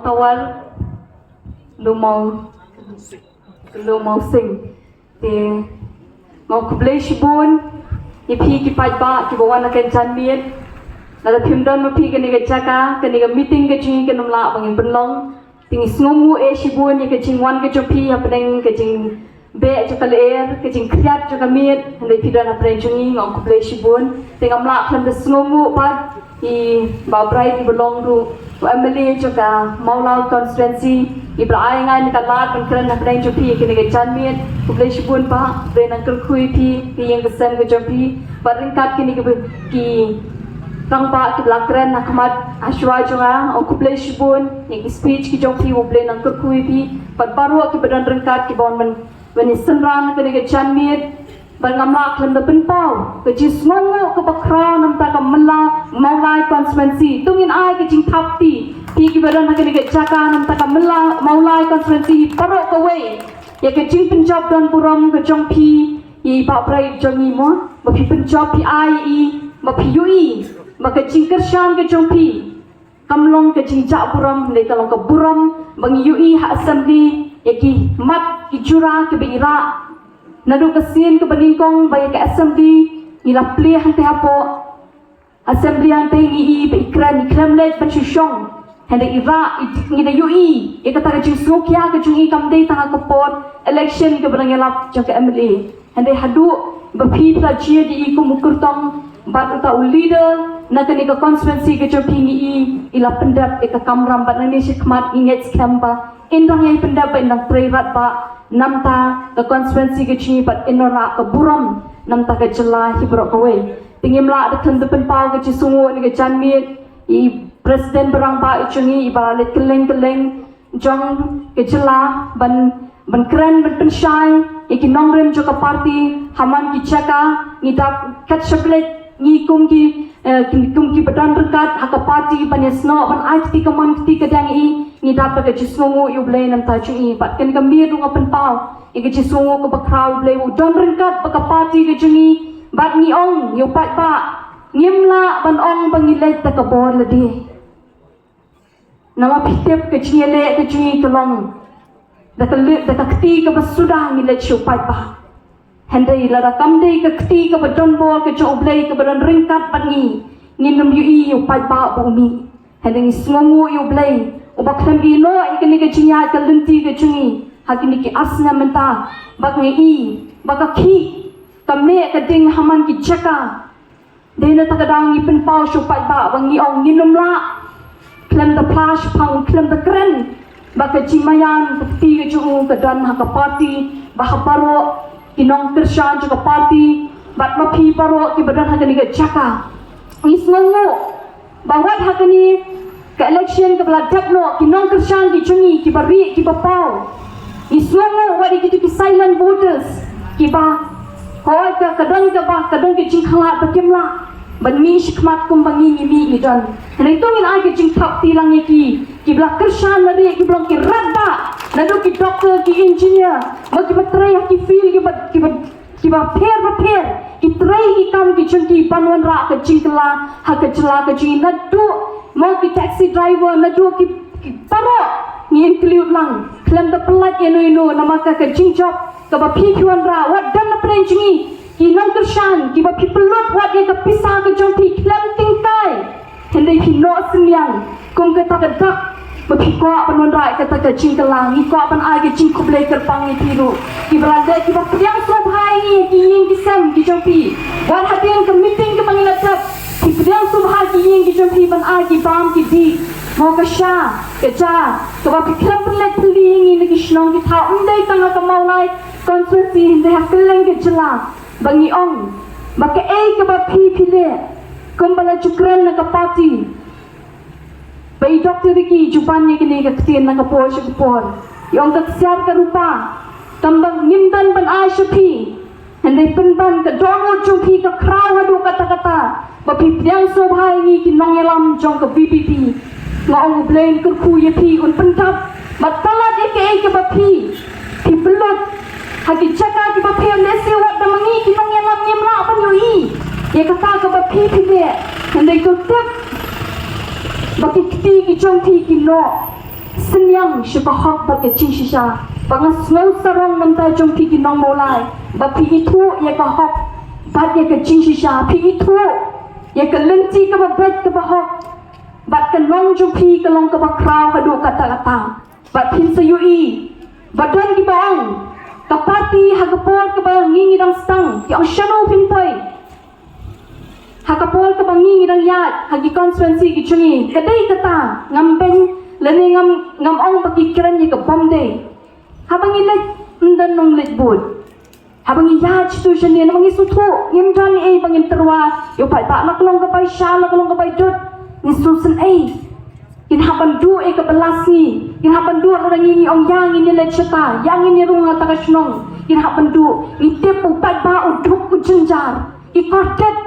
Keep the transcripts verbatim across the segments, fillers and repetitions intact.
Tawar Lumau Lumau Sing. Te nga khublei shibun ïa phi ki paidbah kiba wan ha ka janmiet. Lada phim don ma phi kane ka jaka, kane ka meeting ka jong ngi kam lah ba ngin pynlong. Te ngi sngewnguh eh shibun ïa ka jingwan ka jong phi hapdeng ka jingbeh jong ka lyer, ka jingkhriat jong ka miet. Hynrei phi don hapdeng jong ngi, nga khublei shibun. Te ngam lah khlem da sngewnguh pat ïa i Bah Bright iba long ruh u MLA jong ka Mawlai constituency, iba la ai ïa nga ïa ka lad ban kren hapdeng jong phi ha kane ka janmiet. Khublei shibun Bah, khublei nang kyrkhu ïa phi, ka ïing ka sem ka jong phi. Bad ryngkat kine ki, ki rangbah kiba la kren ha khmat ha shuwa jong nga, nga khublei shibun ïa ki speech ki jong phi, khublei nang kyrkhu ïa phi. Bad baroh kiba don ryngkat kiba wan ban, ban ïasynran ha kane ka janmiet. Bad ngam lah khlem da pynpaw ka jingsngewnguh kaba khraw na bynta ka Mawlai, Mawlai constituency. To ngin ai ka jingthap kti, phi kiba don ha kane ka jaka na bynta ka Mawlai, Mawlai constituency baroh kawei, ïa ka jingpynjop don burom ka jong phi ïa i Bah Bright jong ngi mo, ba phi pynjop, phi ai ïa i, ba phi ïohi ba ka jingkyrshan ka jong phi kam long ka jingjah burom, hynrei ka long ka burom ba ngi ïohi ha assembly ïa ki mat ki jura kiba i rah. Naduh ka sien kaba nyngkong ba ïa ka assembly ngi la plie hangtei hapoh assembly hangtei, ngi i ba i kren, i khlem leit ban shu shong. Hynrei i rah, i, ngi da ïohi ïa kata ka jingsngewkhia ka jong i, kam dei tang ha ka por election kaba dang ïalap jong ka MLA. Hynrei haduh ba phi la jied ïa i kum u kyrtong bad uta u leader na kane ka constituency ka jong phi, ngi i i la pyndep ïa ka kamram, bad nangne shakhmat ngi ngeit skhem ba in dang ïai pyndep bad in dang trei radbah na bynta ka constituency ka jong ngi, bad in rah ka burom na bynta ka jylla hi baroh kawei. Te ngim lah da khlem da pynpaw ka jingsngewnguh ha kane ka janmiet ïa i President ba rangbah jong ngi, iba la leit kylleng kylleng jong ka jylla ban, ban kren, ban pynshai ïa ki nongrim jong ka party ha man ki jaka. Ngi dap kat sha pyrthei ngi kum ki, eh, ki, kum kiba don ryngkat ha ka party ban ïasnoh, ban ai kti kamon kti kadiang ïa i, ngi dap da ka jingsngewnguh ïa U Blei na bynta jong i. Bad kane ka miet ruh nga pynpaw ïa ka jingsngewnguh kaba khraw, U Blei u don ryngkat bad ka party ka jong ngi. Bad ngi ong ïa u paidbah, ngim lah ban ong ba ngi leit da ka bor lade. Namar phi tip ka jingïaleh ka jong ngi ka long da ka leh, da ka kti kaba suda ngi leit sha u paidbah. Hynrei lada kam dei ka kti kaba don bor ka jong U Blei kaba don ryngkat bad ngi, ngin ym ïohi ïa u paidbah ba u mih. Hynrei ngi sngewnguh ïa U Blei uba khlem ïehnoh ïa kane ka jingïaid ka lynti ka jong ngi ha kine ki ar snem mynta, ba ngi i ba ka khih ka meh ka ding ha man ki jaka. Dei na kata ka daw ngi pynpaw sha u paidbah ba ngi ong ngin ym lah khlem da phla shaphang, khlem da kren ba ka jingmaïan ka kti ka jong u ka don ha ka party, ba ha baroh ki nongkyrshan jong ka party bad ma phi baroh kiba don ha kane ka jaka. Ngi sngewnguh ba wat ha kane ka election kaba la dep noh, ki nongkyrshan ki jong ngi kiba rieh kiba paw, ngi sngewnguh wat ïa kito ki silent voters kiba, hooid, ka, ka don kaba, ka don ka jingkhanglad ba kim lah ban mih shakhmat kumba ngi, ngi mih ngi don. Hynrei to ngin ai ka jingthap kti lang ïa ki kiba la kyrshan, la rieh, kiba long ki radbah, naduh ki doctor, ki engineer, bad kiba trei ha ki field kiba, kiba kiba pher bapher, ki trei ki kam ki jong ki ban wanrah ka jingkylla ha ka jylla ka jong ngi, naduh mo ki taxi driver, naduh ki, ki baroh ngi include lang, khlem da pyllait ïano ïano, namar ka, ka jingjop kaba phi, phi wanrah, wat don na pdeng jong ngi ki nongkyrshan kiba phi pynlut wat ïa ka pisa ka jong phi khlem tyngkai. Hynrei phi noh synñiang kum kata ka dak ba phi kwah ban wanrah kata ka jingkylla. Ngi kwah ban ai ka jingkhublei kyrpang ïa phi ruh kiba la leh, kiba pdiang sngewbha ïa ngi, ki ïing ki sem ki jong phi. Wat hadien ka meeting kaba ngi la dep, phi pdiang sngewbha ki ïing ki jong phi ban ai ki bam ki dih, mo, ka sha ka ja, kaba phi khlem pynleit pynlih ïa ngi na ki shnong ki thaw, ym dei tang ha ka Mawlai constituency, hynrei ha kylleng ka jylla. Ba ngi ong ba kaei kaba phi, phi leh, kumba la ju kren na ka party ba i Doctor Ricky i ju ban ïa kane ka ktien na ka por sha ka por. I ong ka ksiar ka rupa kam, ba ngim don ban ai sha phi, hynrei pynban ka dohnud jong phi ka khraw haduh katta katta ba phi pdiang sngewbha ïa ngi ki nongïalam jong ka VPP. Nga ong U Blei un kyrkhu ïa phi, un pyndap bad palat ïa kaei kaba phi, phi pynlut ha ki jaka kiba pher. Lehse wat da ma ngi ki nongïalam ngim lah ban ïohi ïa kata kaba phi, phi leh, hynrei to tip ba ki kti ki jong phi ki noh Synñiang sha ka hok bad ka jingshisha. Ba nga sngew sarong namar jong phi ki nong Mawlai ba phi ithuh ïa ka hok bad ïa ka jingshisha. Phi ithuh ïa ka lynti kaba beit kaba hok bad ka nong jong phi ka long kaba khraw haduh katta katta. Bad phin sa ïohi ba don kiba ong ka party ha ka por kaba ngi ngi dang sdang ki ong shano phin poi. Ha ka por kaba ngi ngi dang ïaid ha ki constituency ki jong ngi ka dei kata, ngam beiñ lane ngam, ngam ong ba ki kren ïa ka bym dei. Haba ngi leit ym don nongleit vote. Haba ngi ïaid sha tu sha ne, namar ngi sngewthuh ngim don ei ba ngin tyrwa ïa u paidbah, la ka long ka bai sha, la ka long ka bai dud, ngi sngewsynei. Kin hap ban duh ïa ka bylla sngi, kin hap ban duh lada ngi ngi ong ïa ngin ïaleit shata, ïa ngin ïarung ha kata ka shnong. Kin hap ban duh, ngi tip u paidbah u duk u jynjar. Ki kordit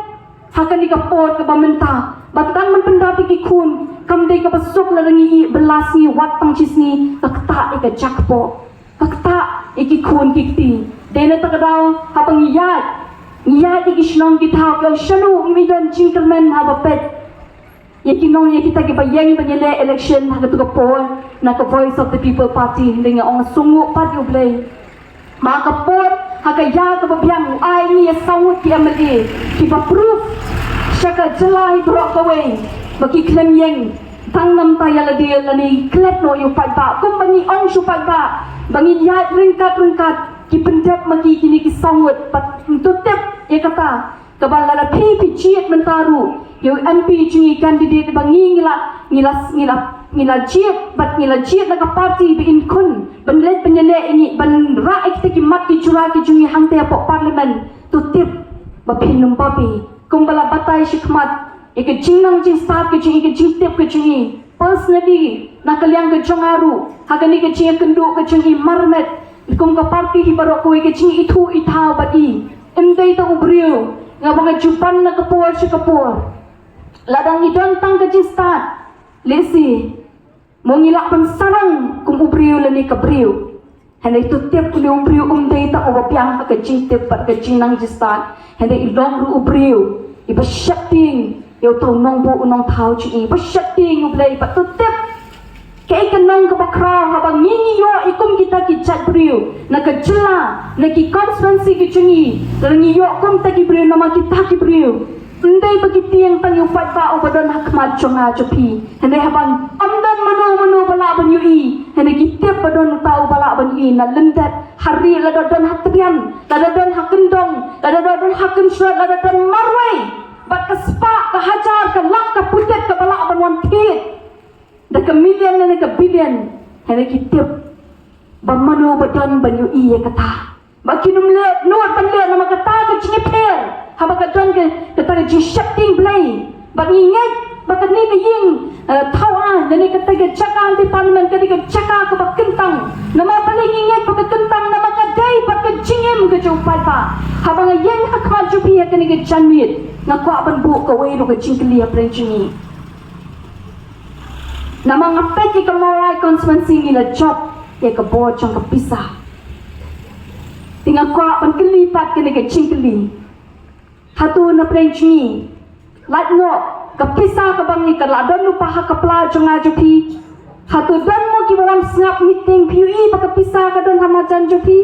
ha kane ka por kaba mynta ba tang ban pyndap ïa ki khun kam dei kaba suk lada ngi ïeh bylla sngi wat tang shisngi ka ktah ïa ka jakpoh, ka ktah ïa ki khun ki kti. Dei na kata ka daw haba ngi ïaid, ngi ïaid ïa ki shnong ki thaw, ki ong shano ym don jingkyrmen haba peit ïa ki nong ïa kita kiba ïeng ban ïaleh election ha katu ka por na ka Voice of the People Party. Hynrei nga ong sngewnguh pat ïa U Blei. Ma ka por ha ka ïa kaba biang u ai ngi ïa saw ngut ki M L A kiba proof sha ka jylla hi baroh kawei ba ki khlem ïeng tang namar ïa lade lane klet noh ïa u paidbah. Kumba ngi ong sha u paidbah ba ngin ïaid ryngkat ryngkat, ki pyndep ma ki kine ki saw ngut. Bad to tip ïa kata, kaba lada phi phi jied mynta ruh ïa u M P jong ngi, candidate ba ngi ngi la, ngi la, ngi la, ngi la jied bad ngi la jied na ka party ba in khun ban leit ban ïaleh ïa ngi, ban rah ïa kita ki mat ki jura ki jong ngi hangta hapoh parliament. To tip ba phin ym babe kumba la batai shakhmat ïa ka jingnang jingstad ka jong ngi, ka jingtip ka jong ngi. Personally na ka liang ka jong nga ruh ha kane ka jingïakynduh ka jong ngi marmet kum ka party hi baroh kawei, ka jingithuh ithaw bad i. Ym dei tang u briew, nga ba nga ju pan na ka por sha ka por. Lada ngi don tang ka jingstad, lehse mo ngi lah ban sarong kum u briew lane ka briew. Hynrei to tip une u briew um dei tang uba biang ha ka jingtip bad ka jingnang jingstad. Hynrei i long ruh u briew iba sheptieng ïa uta u nongbuh u nongthaw jong ngi, iba sheptieng U Blei. Bad to tip kaei ka nong kaba khraw haba ngi ngi ïoh ïa kum kita ki jait briew na ka jylla, na ki constituency ki jong ngi. Lada ngi ïoh kumta ki briew, namar kita ki briew ym dei ba ki tieng tang ïa u paidbah uba don ha khmat jong nga jong phi. Hynrei haba ym don mano mano ba lah ban ïohi, hynrei ki tip ba don uta uba lah ban ïohi na lyndet, ha ri, lada don ha tbian, lada don ha kyndong, lada don ha kynshuwa, lada don marwei bad ka spah, ka hajar, ka lak, ka putet kaba lah ban wan thied da ka million ne ka billion. Hynrei ki tip ba mano ba don ban ïohi ïa kata. Ba kin ym leh nud ban leh namar kata ka jingïapher. Haba ka don ka, kata ka jingsheptieng Blei. Ba ngi ngeit ba kane ka ïing, eh, thaw aiñ, lane kata ka jaka hangtei parliament ka dei ka jaka kaba kyntang. Namar balei ngi ngeit ba ka kyntang? Namar ka dei bad ka jingim ka jong u paidbah. Haba nga ïeng ha khmat jong phi ha kane ka janmiet, nga kwah ban buh kawei ruh ka jingkylli hapdeng jong ngi. Namar nga peit ïa ka Mawlai constituency ngi la jop ïa ka bor jong ka pisa. Te nga kwah ban kylli pat kane ka jingkylli. Hato na pdeng jong ngi, lait noh ka pisa kaba ngi, ka la don lypa ha ka pla jong nga jong phi? Hato don mo kiba wan sngap meeting, phi ïohi ba ka pisa ka don ha marjan jong phi?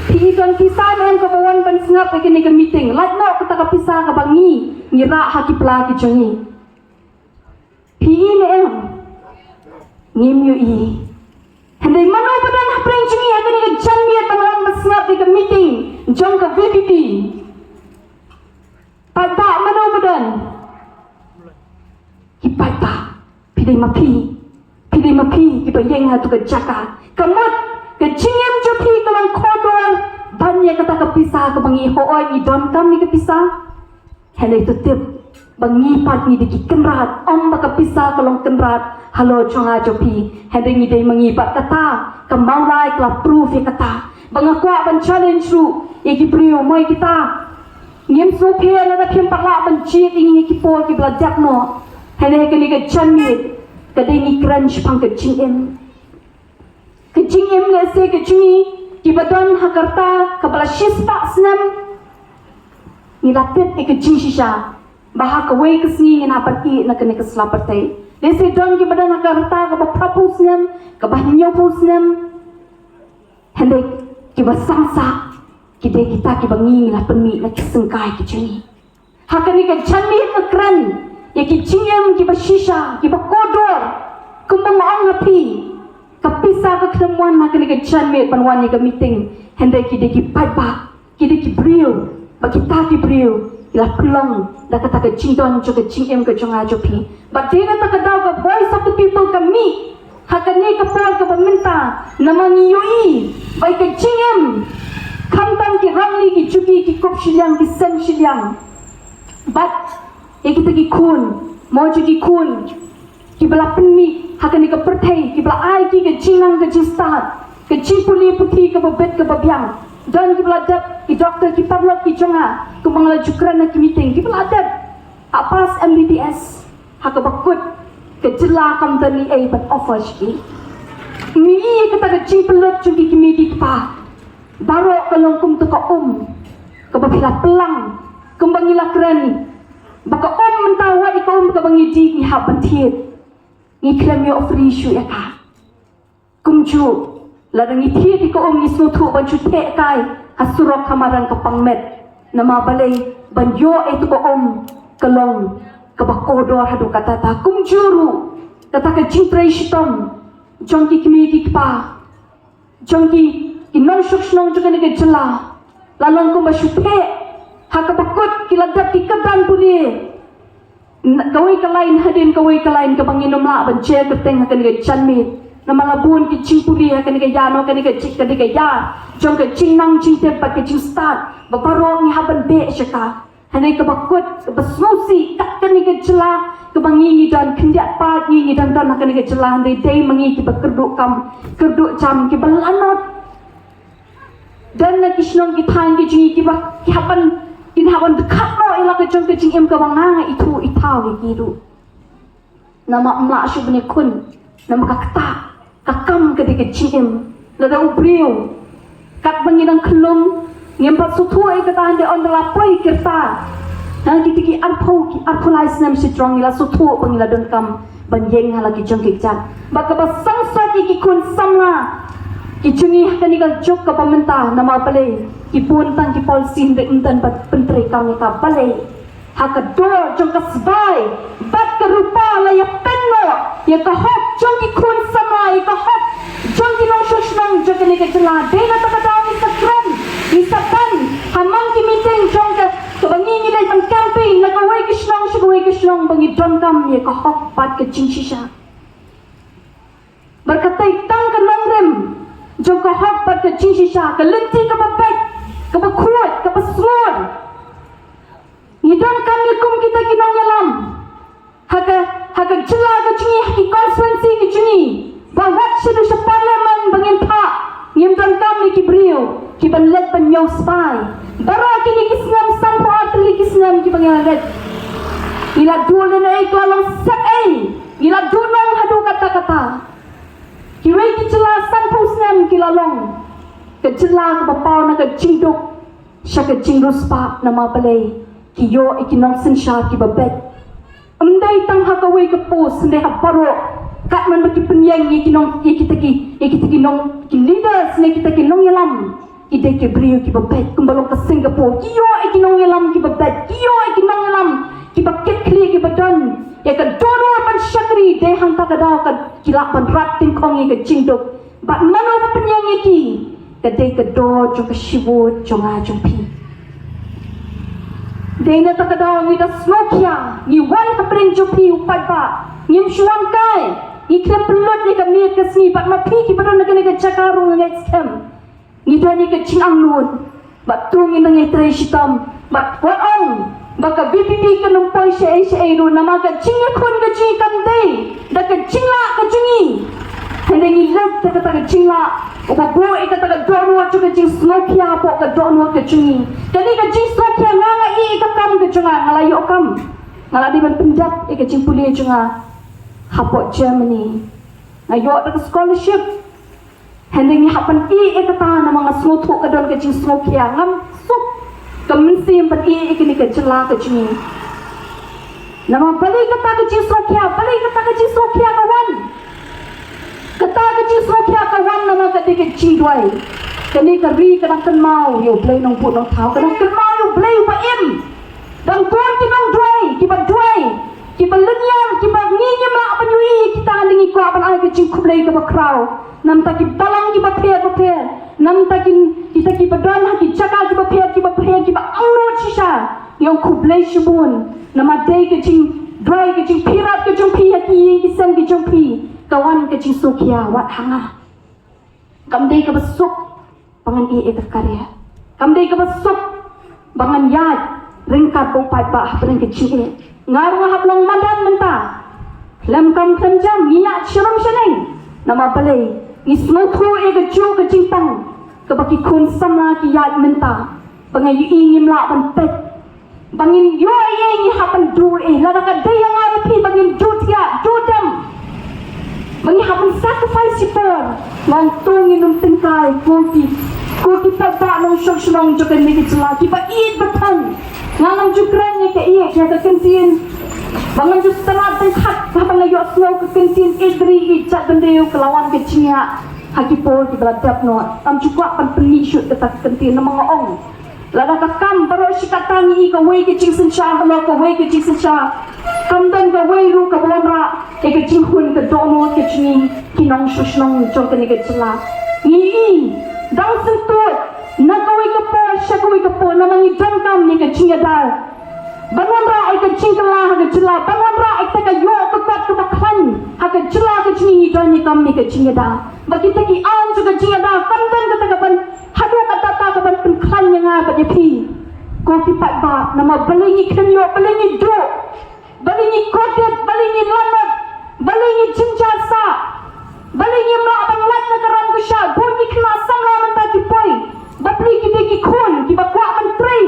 Phi ïohi don pisa ne em kaba wan ban sngap ïa kane ka meeting? Lait noh kata ka pisa kaba ngi ngi rah ha ki pla ki jong ngi. Phi ïohi ne em? Ngim ïohi. Hynrei mano ba don hapdeng jong ngi ha kane ka janmiet ba ngi wan ban sngap ïa ka meeting jong ka V P P? Paidbah, mano ba don? Ki paidbah. Phi dei ma phi, phi dei ma phi kiba ïeng ha tu ka jaka. Ka mut ka jingim jong phi ka long kordor ban ïa kata ka pisa kaba ngi, hooid ngi donkam ïa ka pisa. Hynrei to tip ba ngi pat ngi dei ki kynrad, ym ba ka pisa ka long kynrad halor jong nga jong phi. Hynrei ngi dei ma ngi pat, kata ka Mawlai ka la proof ïa kata. Ba nga kwah ban challenge ruh ïa ki briew, mo ïa kita. Ngim sngewpher lada phim pat lah ban jied ïa ngi ha ki por kiba la dep noh. Hynrei ha kane ka janmiet ka dei ngi kren shaphang ka jingim. Ka jingim lehse ka jong ngi kiba don ha ka rta kaba la shispah snem, ngi la tip ïa ka jingshisha ba ha kawei ka sngi ngin hap ban ïeh na kane ka sla pyrthei. Lehse don kiba don ha ka rta kaba phra phew snem, kaba hynñiewphew snem. Hynrei kiba sangsa ki dei kita kiba ngi la pynmih na ki syngkai ki jong ngi. Ha kane ka janmiet nga kren ïa ki jingim kiba shisha, kiba kordor. Kumba nga ong ha phi, ka pisa ka khlem wan ha kane ka janmiet ban wan ïa ka meeting. Hynrei ki dei ki paidbah, ki dei ki briew, ba kita ki briew ki la pynlong da kata ka jingdon jong ka jingim ka jong nga jong phi. Ba dei na kata ka daw ka Voice of the People ka mih ha kane ka por kaba mynta, namar ngi ïohi ba ka jingim, khamtam ki rangli ki juki, ki kup shiliang, ki sem shiliang. Bad ïa kita ki khun, mo jong ki khun kiba la pynmih ha kane ka pyrthei, kiba la ai ki ka jingnang ka jingstad, ka jingpule puthi kaba bit kaba biang. Don kiba la dep, ki doktor, ki paralok ki jong nga, kumba nga la ju kren ha ki meeting, kiba la dep, ha pass M B B S, ha kaba kut ka jylla kam don ei ei ban offer sha ki. Ngi ïohi kata ka jingpynlut jong ki kmie ki kpa. Baroh ka long kum tu ka um kaba phi la pynlang, kumba ngi la kren, ba ka um mynta wat ïa ka um kaba ngi dih ngi hap ban thied. Ngi khlem ïoh free shuh ïa ka. Kumjuh, lada ngi thied ïa ka um ngi sngewthuh ban shu theh kai ha surok ha madan ka pang met. Namar balei? Ban ïoh ïa tu ka um ka long kaba kordor haduh katta katta. Kumjuh ruh kata ka jingtrei shitom jong ki kmie ki kpa, jong ki, ki nongshong shnong jong kane ka jylla, la long kumba shu theh ha kaba kut ki la dep ki kyrdan pule. Kawei ka lain hadien kawei ka lain kaba ngin ym lah ban jer kyrteng ha kane ka janmiet. Namar la bun ki jingpule ha kane ka ïa, no, kane ka jing, kane ka ïa jong ka jingnang jingtip bad ka jingstad, ba baroh ngi hap ban beh sha ka. Hynrei kaba kut, kaba sngewsih, kat kane ka jylla kaba ngi ngi don khyndiat pat ngi ngi dang don ha kane ka jylla, hynrei dei ma ngi kiba kyrduh kam, kyrduh jam, kiba lanot. Don na ki shnong ki thaiñ ki jong ngi kiba, ki hap ban, ki hap ban dkhot noh ïa la ka jong ka jingim kaba nga nga ithuh ithaw ïa ki ruh. Namar ym lah shuh ban ïakhun, namar ka ktah ka kam ka dei ka jingim. Lada u briew, katba ngi dang khyllung, ngim pat sngewthuh ïa kata, hynrei ynda la poi ki rta, ha kita ki arphew, ki arphew lai snem shajrong ngi la sngewthuh ba ngi la donkam ban ïeng ha la ki jong ki kjat. Bad kaba sangsa ïa ki khun samla ki jong ngi ha kane ka juk kaba mynta, namar balei? Ki bun tang ki policy hynrei ym don ban pyntreikam ïa ka. Balei? Ha ka dor jong ka sbai bad ka rupa la ïapynnoh ïa ka hok jong ki khun samla, ïa ka hok jong ki nongshong shnong jong kane ka jylla. Dei na kata ka daw ngi sa kren, ngi sa ban ha man ki meeting jong ka, kaba ngi ngi leit ban campaign na kawei ka shnong sha kawei ka shnong ba ngi donkam ïa ka hok bad ka jingshisha. Bad katei tang ka nongrim jong ka hok bad ka jingshisha, ka lynti kaba beit, kaba khuid, kaba sngur. Ngi donkam ïa kum kita ki nongïalam ha ka, ha ka jylla ka jong ngi, ha ki constituency ki jong ngi, ba wat shaduh sha parliament ba ngin phah, ngim donkam ïa ki briew kiban leit ban ñiew spy. Baroh kine ki snem, sanphew ar tylli ki snem kiba ngi la leit, ngi la duh lehnohei, ka la long sep ei, ngi la duh nong haduh katta katta. Kiwei ki jylla sanphew snem ki la long ka jylla kaba paw na ka jingduk sha ka jingriewspah. Namar balei? Ki ïoh ïa ki nongsynshar kiba beit. Ym dei tang ha kawei ka post, hynrei ha baroh. Katba ki pynïeng ïa ki nong, ïa kita ki, ïa kita ki nong, ki leaders ne kita ki nongïalam, ki dei ki briew kiba beit. Kumba long ka Singapore, ki ïoh ïa ki nongïalam kiba beit, ki ïoh ïa ki nongïalam kiba kit khlieh, kiba don ïa ka dohnud ban shakri. Dei hangta ka daw ka, ki lah ban rat tyngkhong ïa ka jingduk. Bad mano ba pynïeng ïa ki? Ka dei ka dor jong ka shiwud jong nga jong phi. Dei na kata ka daw ngi da sngewkhia, ngi wan hapdeng jong phi u paidbah. Ngim shu wan kai, ngi khlem pynlut ïa ka miet ka sngi. Bad ma phi kiba don ha kane ka jaka ruh nga ngeit skhem, ngi don ïa ka jingangnud. Bad to ngin nang ïatrei shitom. Bad wat ong ba ka VPP kan ym poi shaei shaei ruh, namar ka jingïakhun ka jong ngi kam dei da ka jinglah ka jong ngi. Hynrei ngi leit da kata ka jinglah, uba buh ïa kata ka dohnud jong ka jingsngewkhia hapoh ka dohnud ka jong ngi. Kane ka jingsngewkhia, nga nga ïeh ïa ka kam ka jong nga, nga la ïoh kam. Nga la dei ban pyndep ïa ka jingpule jong nga hapoh Germany. Nga ïoh da ka scholarship. Hynrei ngi hap ban ïeh ïa kata namar nga sngewthuh ka don ka jingsngewkhia. Ngam suk ka mynsiem ban ïeh ïa kane ka jylla ka jong ngi. Namar balei kata ka jingsngewkhia, balei kata ka jingsngewkhia ka wan? Ka jingduwai. Kane ka ri ka dang kynmaw ïa U Blei Nongbuh Nongthaw, ka dang kynmaw ïa U Blei uba im. Dang don ki nongduwai kiba duwai, kiba lynñiar, kiba ngi ngim lah ban ïohi ïa kita, hynrei ngi kwah ban ai ka jingkhublei kaba khraw. Namar ki balang kiba pher bapher, namar ki, kita kiba don ha ki jaka kiba pher kiba pher, kiba angnud shisha, ngi ong khublei shibun. Namar dei ka jingduwai, ka jingpyrkhat ka jong phi ha ki ïing ki sem ki jong phi, ka wan ka jingsngewkhia wat ha nga. Kam dei kaba suk ba ngan ïeh ïa ka kariah. Kam dei kaba suk ba ngan ïaid ryngkat bad u paidbah hapdeng ka jingeh. Nga ruh nga hap long madan mynta. Khlem kam khlem jam ngi ïaid sharum shaneng. Namar balei? Ngi sngewthuh ïa kajuh ka jingpang kaba ki khun samla ki ïaid mynta, ba nga ïohi ngim lah ban peit. Ba ngin ïoh ei ei, ngi hap ban duh ei ei. Lada ka dei ïa nga ïa phi ba ngin duh thiah, duh dem, ba ngi hap ban sacrifice shipor, nga ong to ngin ym tyngkai. Ko ki, ko ki paidbah nongshong shnong jong kane ka jylla kiba ïeit ba thang, nga ngam ju kren ïa ka ïeit, ïa ka kyntien, ba ngam ju stad tyngkhat haba nga ïohsngew ka kyntien ïeit ri ïeit jaitbynriew, ka la wan ka jingïaid ha ki por kiba la dep noh. Ngam ju kwah ban pynmih shuh kata ka kyntien, namar nga ong lada ka kam baroh shi katta ngi ïohi kawei ka jingsynshar halor kawei ka jingsynshar, kam don kawei ruh kaba wanrah ïa ka jinghun ka dohnud ka jong ngi ki nongshong shnong jong kane ka jylla. Ngi ïohi dang sngewthuh na kawei ka por sha kawei ka por, namar ngi donkam ïa ka jingïada ban wanrah ïa ka jingkylla ha ka jylla, ban wanrah ïa kata ka ïoh ka kot kaba khlaiñ ha ka jylla ka jong ngi. Ngi donkam ïa ka jingïada, ba kita ki aiñ jong ka jingïada kam don kata kaban haduh katta kaban pynkhlaiñ ïa nga bad ïa phi. Ko ki paidbah, namar balei ngi khlem ïoh, balei ngi duh, balei ngi kordit, balei ngi lanot, balei ngi jynjar sah, balei ngim lah ban lait na ka ram ka shah? Bun ki khynnah samla mynta ki poi, bapli ki dei ki khun kiba kwah ban trei.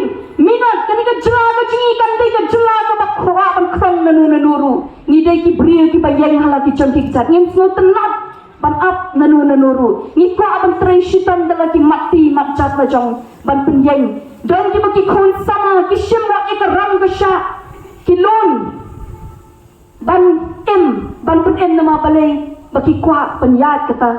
Minot kane ka jylla ka jong ngi kam dei ka jylla kaba kwah ban khrong nano nano ruh. Ngi dei ki briew kiba ïeng ha la ki jong ki kjat, ngim sngewtynnat ban ap nano nano ruh. Ngi kwah ban trei shitom da la ki mat ti mat jat la jong ban pynïeng. Don kiba ki khun samla ki shim wat ïa ka ram ka shah, ki lun ban im, ban pynim, namar balei? Ba ki kwah ban ïaid kata,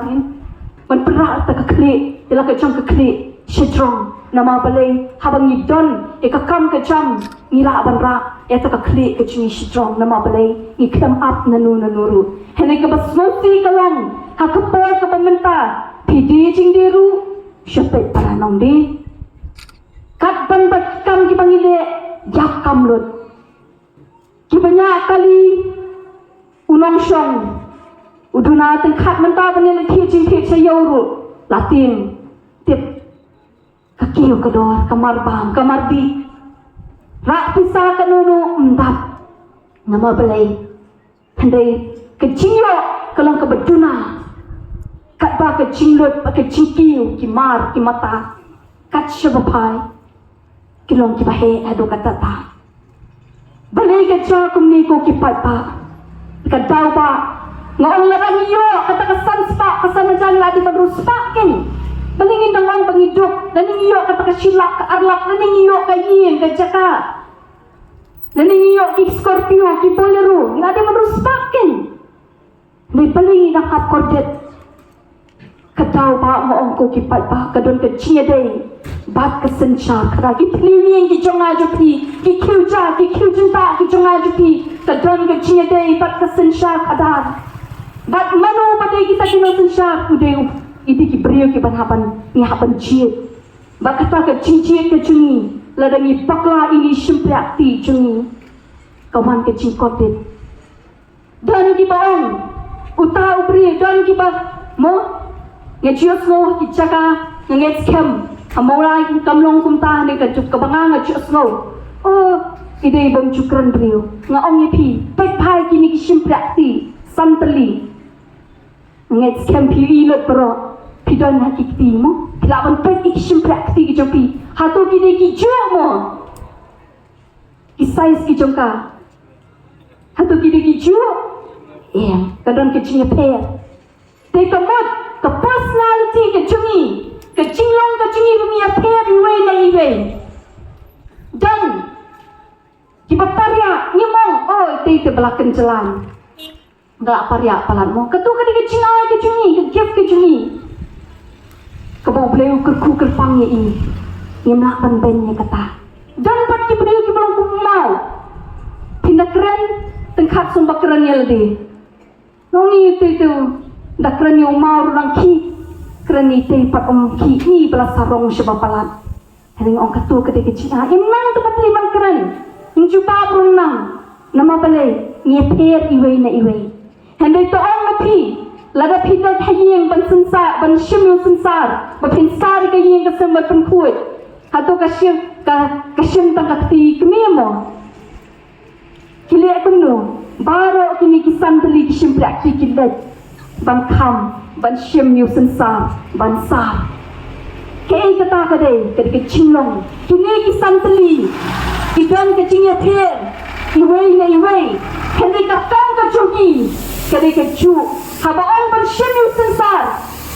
ban pynrah kata ka khlieh ïa la ka jong ka khlieh shajrong. Namar balei? Haba ngi don ïa ka kam ka jam ngi lah ban rah ïa kata ka khlieh ka jong ngi shajrong. Namar balei? Ngi khlem ap nano nano ruh. Hynrei kaba sngewsih ka long ha ka por kaba mynta, phi die jingdie ruh, sha peit para nongdie. Kat ban ba ki kam kiba ngi leh ïap kam lut. Kiba ñiah kali u nongshong, u duna tyngkhat mynta ban ïaleit thied jingthied sha ïew ruh la tieng. Tip, ka kiew ka dor, ka mar bam, ka mar dih. Rah pisa kano kano ym dap. Namar balei? Hynrei ka jingïoh ka long kaba duna. Katba ka jinglut bad ka jingkiew, ki mar, ki mata, kat shaba phai ki long kiba heh haduh katta katta. Balei ka jia kumne ko ki paidbah? Ka daw ba nga ong lada ngi ïoh kata ka san spah, ka san hajar, ngi la dei ban riewspah spah kein. Balei ngin dang ong ba ngi duk? Lada ngi ïoh kata ka shi lak, ka ar lak, lada ngi ïoh ka ïing ka jaka, lada ngi ïoh ki Scorpio, ki Bolero, ngi la dei ban riewspah kein. Balei ngi dang hap kordit? Ka daw ba nga ong ko ki paidbah, ka don ka jingïadei bad ka synshar khadar. Ki pynïeng ki jong nga jong phi, ki khiew ja, ki khiew jingtah ki jong nga jong phi, ka don ka jingïadei bad ka synshar khadar. Bad mano ba dei kita ki nongsynshar? U dei u, i dei ki briew kiban hap ban, ngi hap ban jied. Bad kata ka jingjied ka jong ngi, lada ngi bakla ïa ine i shympriahti jong ngi, ka wan ka jingkordit. Don kiba ong, uta u briew, don kiba, mo, nga ju ïohsngew ha ki jaka, nga ngeit skhem ha Mawlai kam long kumta, ne ka juk kaba nga, nga ju ïohsngew. Oh, i dei bym ju kren briew. Nga ong ïa phi, peit bha ïa kine ki shympriahti san tylli. Nga ngeit skhem phi ïohi lut baroh, phi don ha ki kti mo, phi lah ban peit ïa ki shympriahti ki jong phi. Hato ki dei kijuh mo? Ki size ki jong ka, hato ki dei kijuh? Em, ka don ka jingïapher. Te ka mut ka personality ka jong ngi, ka jinglong ka jong ngi ruh ngi ïapher iwei na iwei. Don kiba pariah, ngim ong, oh, ite ite ba la kynjlan. Nga la pariah palat mo. Kato ka dei ka jingai ka jong ngi, ka gift ka jong ngi. Ba U Blei u kyrkhu kyrpang ïa i, ngim lah ban beiñ ïa kata. Don pat ki briew kiba long kum u maw. Phin da kren, tyngkhat sngewbha kren ïa lade. Ngi te te da kren ïa u maw ruh nang khih. Kren ïa te pat ym khih, ngi ba la sarong sha ba palat. Hynrei nga ong kato ka dei ka jingaiñ. Ym nang te pat lei ban kren. Ym jubab ruh nang. Namar balei, ngi pher iwei na iwei. Hynrei to ong ma phi, lada phi dei ha ïing ban synsar, ban shim ïa u synsar, ba phin sar ïa ka ïing ka sem ban pynkhuid. Hato ka shim, ka, ka shim tang ka kti kmie mo? Ki leh kumno? Baroh kine ki san tylli ki shympriah ki, ki leit ban kham, ban shim ïa u synsar, ban sar. Kaei kata ka dei, ka dei ka jinglong. Kine ki san tylli ki don ka jingïapher iwei na iwei. Hynrei ka kam ka jong ki ka dei kajuh. Haba ong ban shim ïa u synsar,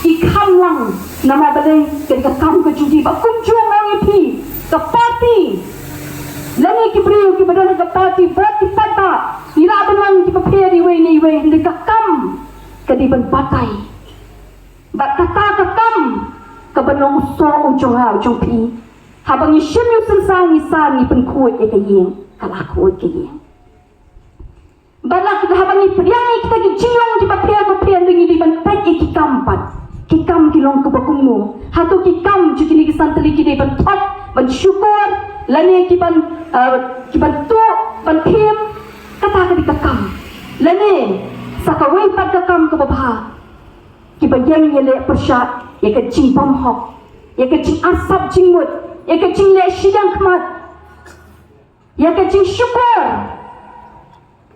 ki kham lang. Namar balei, ka dei ka kam ka jong ki. Ba kumjuh nga ong ïa phi, ka party lane ki briew kiba don ha ka party, bad ki paidbah, ngi lah ban long kiba pher iwei na iwei, hynrei ka kam ka dei ban batai. Bad kata ka kam kaba long u soh u jong nga u jong phi. Haba ngi shim ïa u synsar, ngi sar, ngi pynkhuid ïa ka ïing, ka la khuid ka ïing. Bad la ka, haba ngi pdiang ïa kita ki jinglong kiba pher bapher, ngi dei ban peit ïa ki kam pat. Ki kam ki long kaba kumno? Hato ki kam jong kine ki san tylli ki dei ban thok, ban shukor, lane ki ban, eh, ki ban tuh, ban thim? Kata ka dei ka kam. Lane sa kawei pat ka kam kaba bha, kiba ïeng ïaleh pyrshah ïa ka jingbymhok, ïa ka jingarsap jingmut, ïa ka jingleh shiliang khmat, ïa ka jingshukor.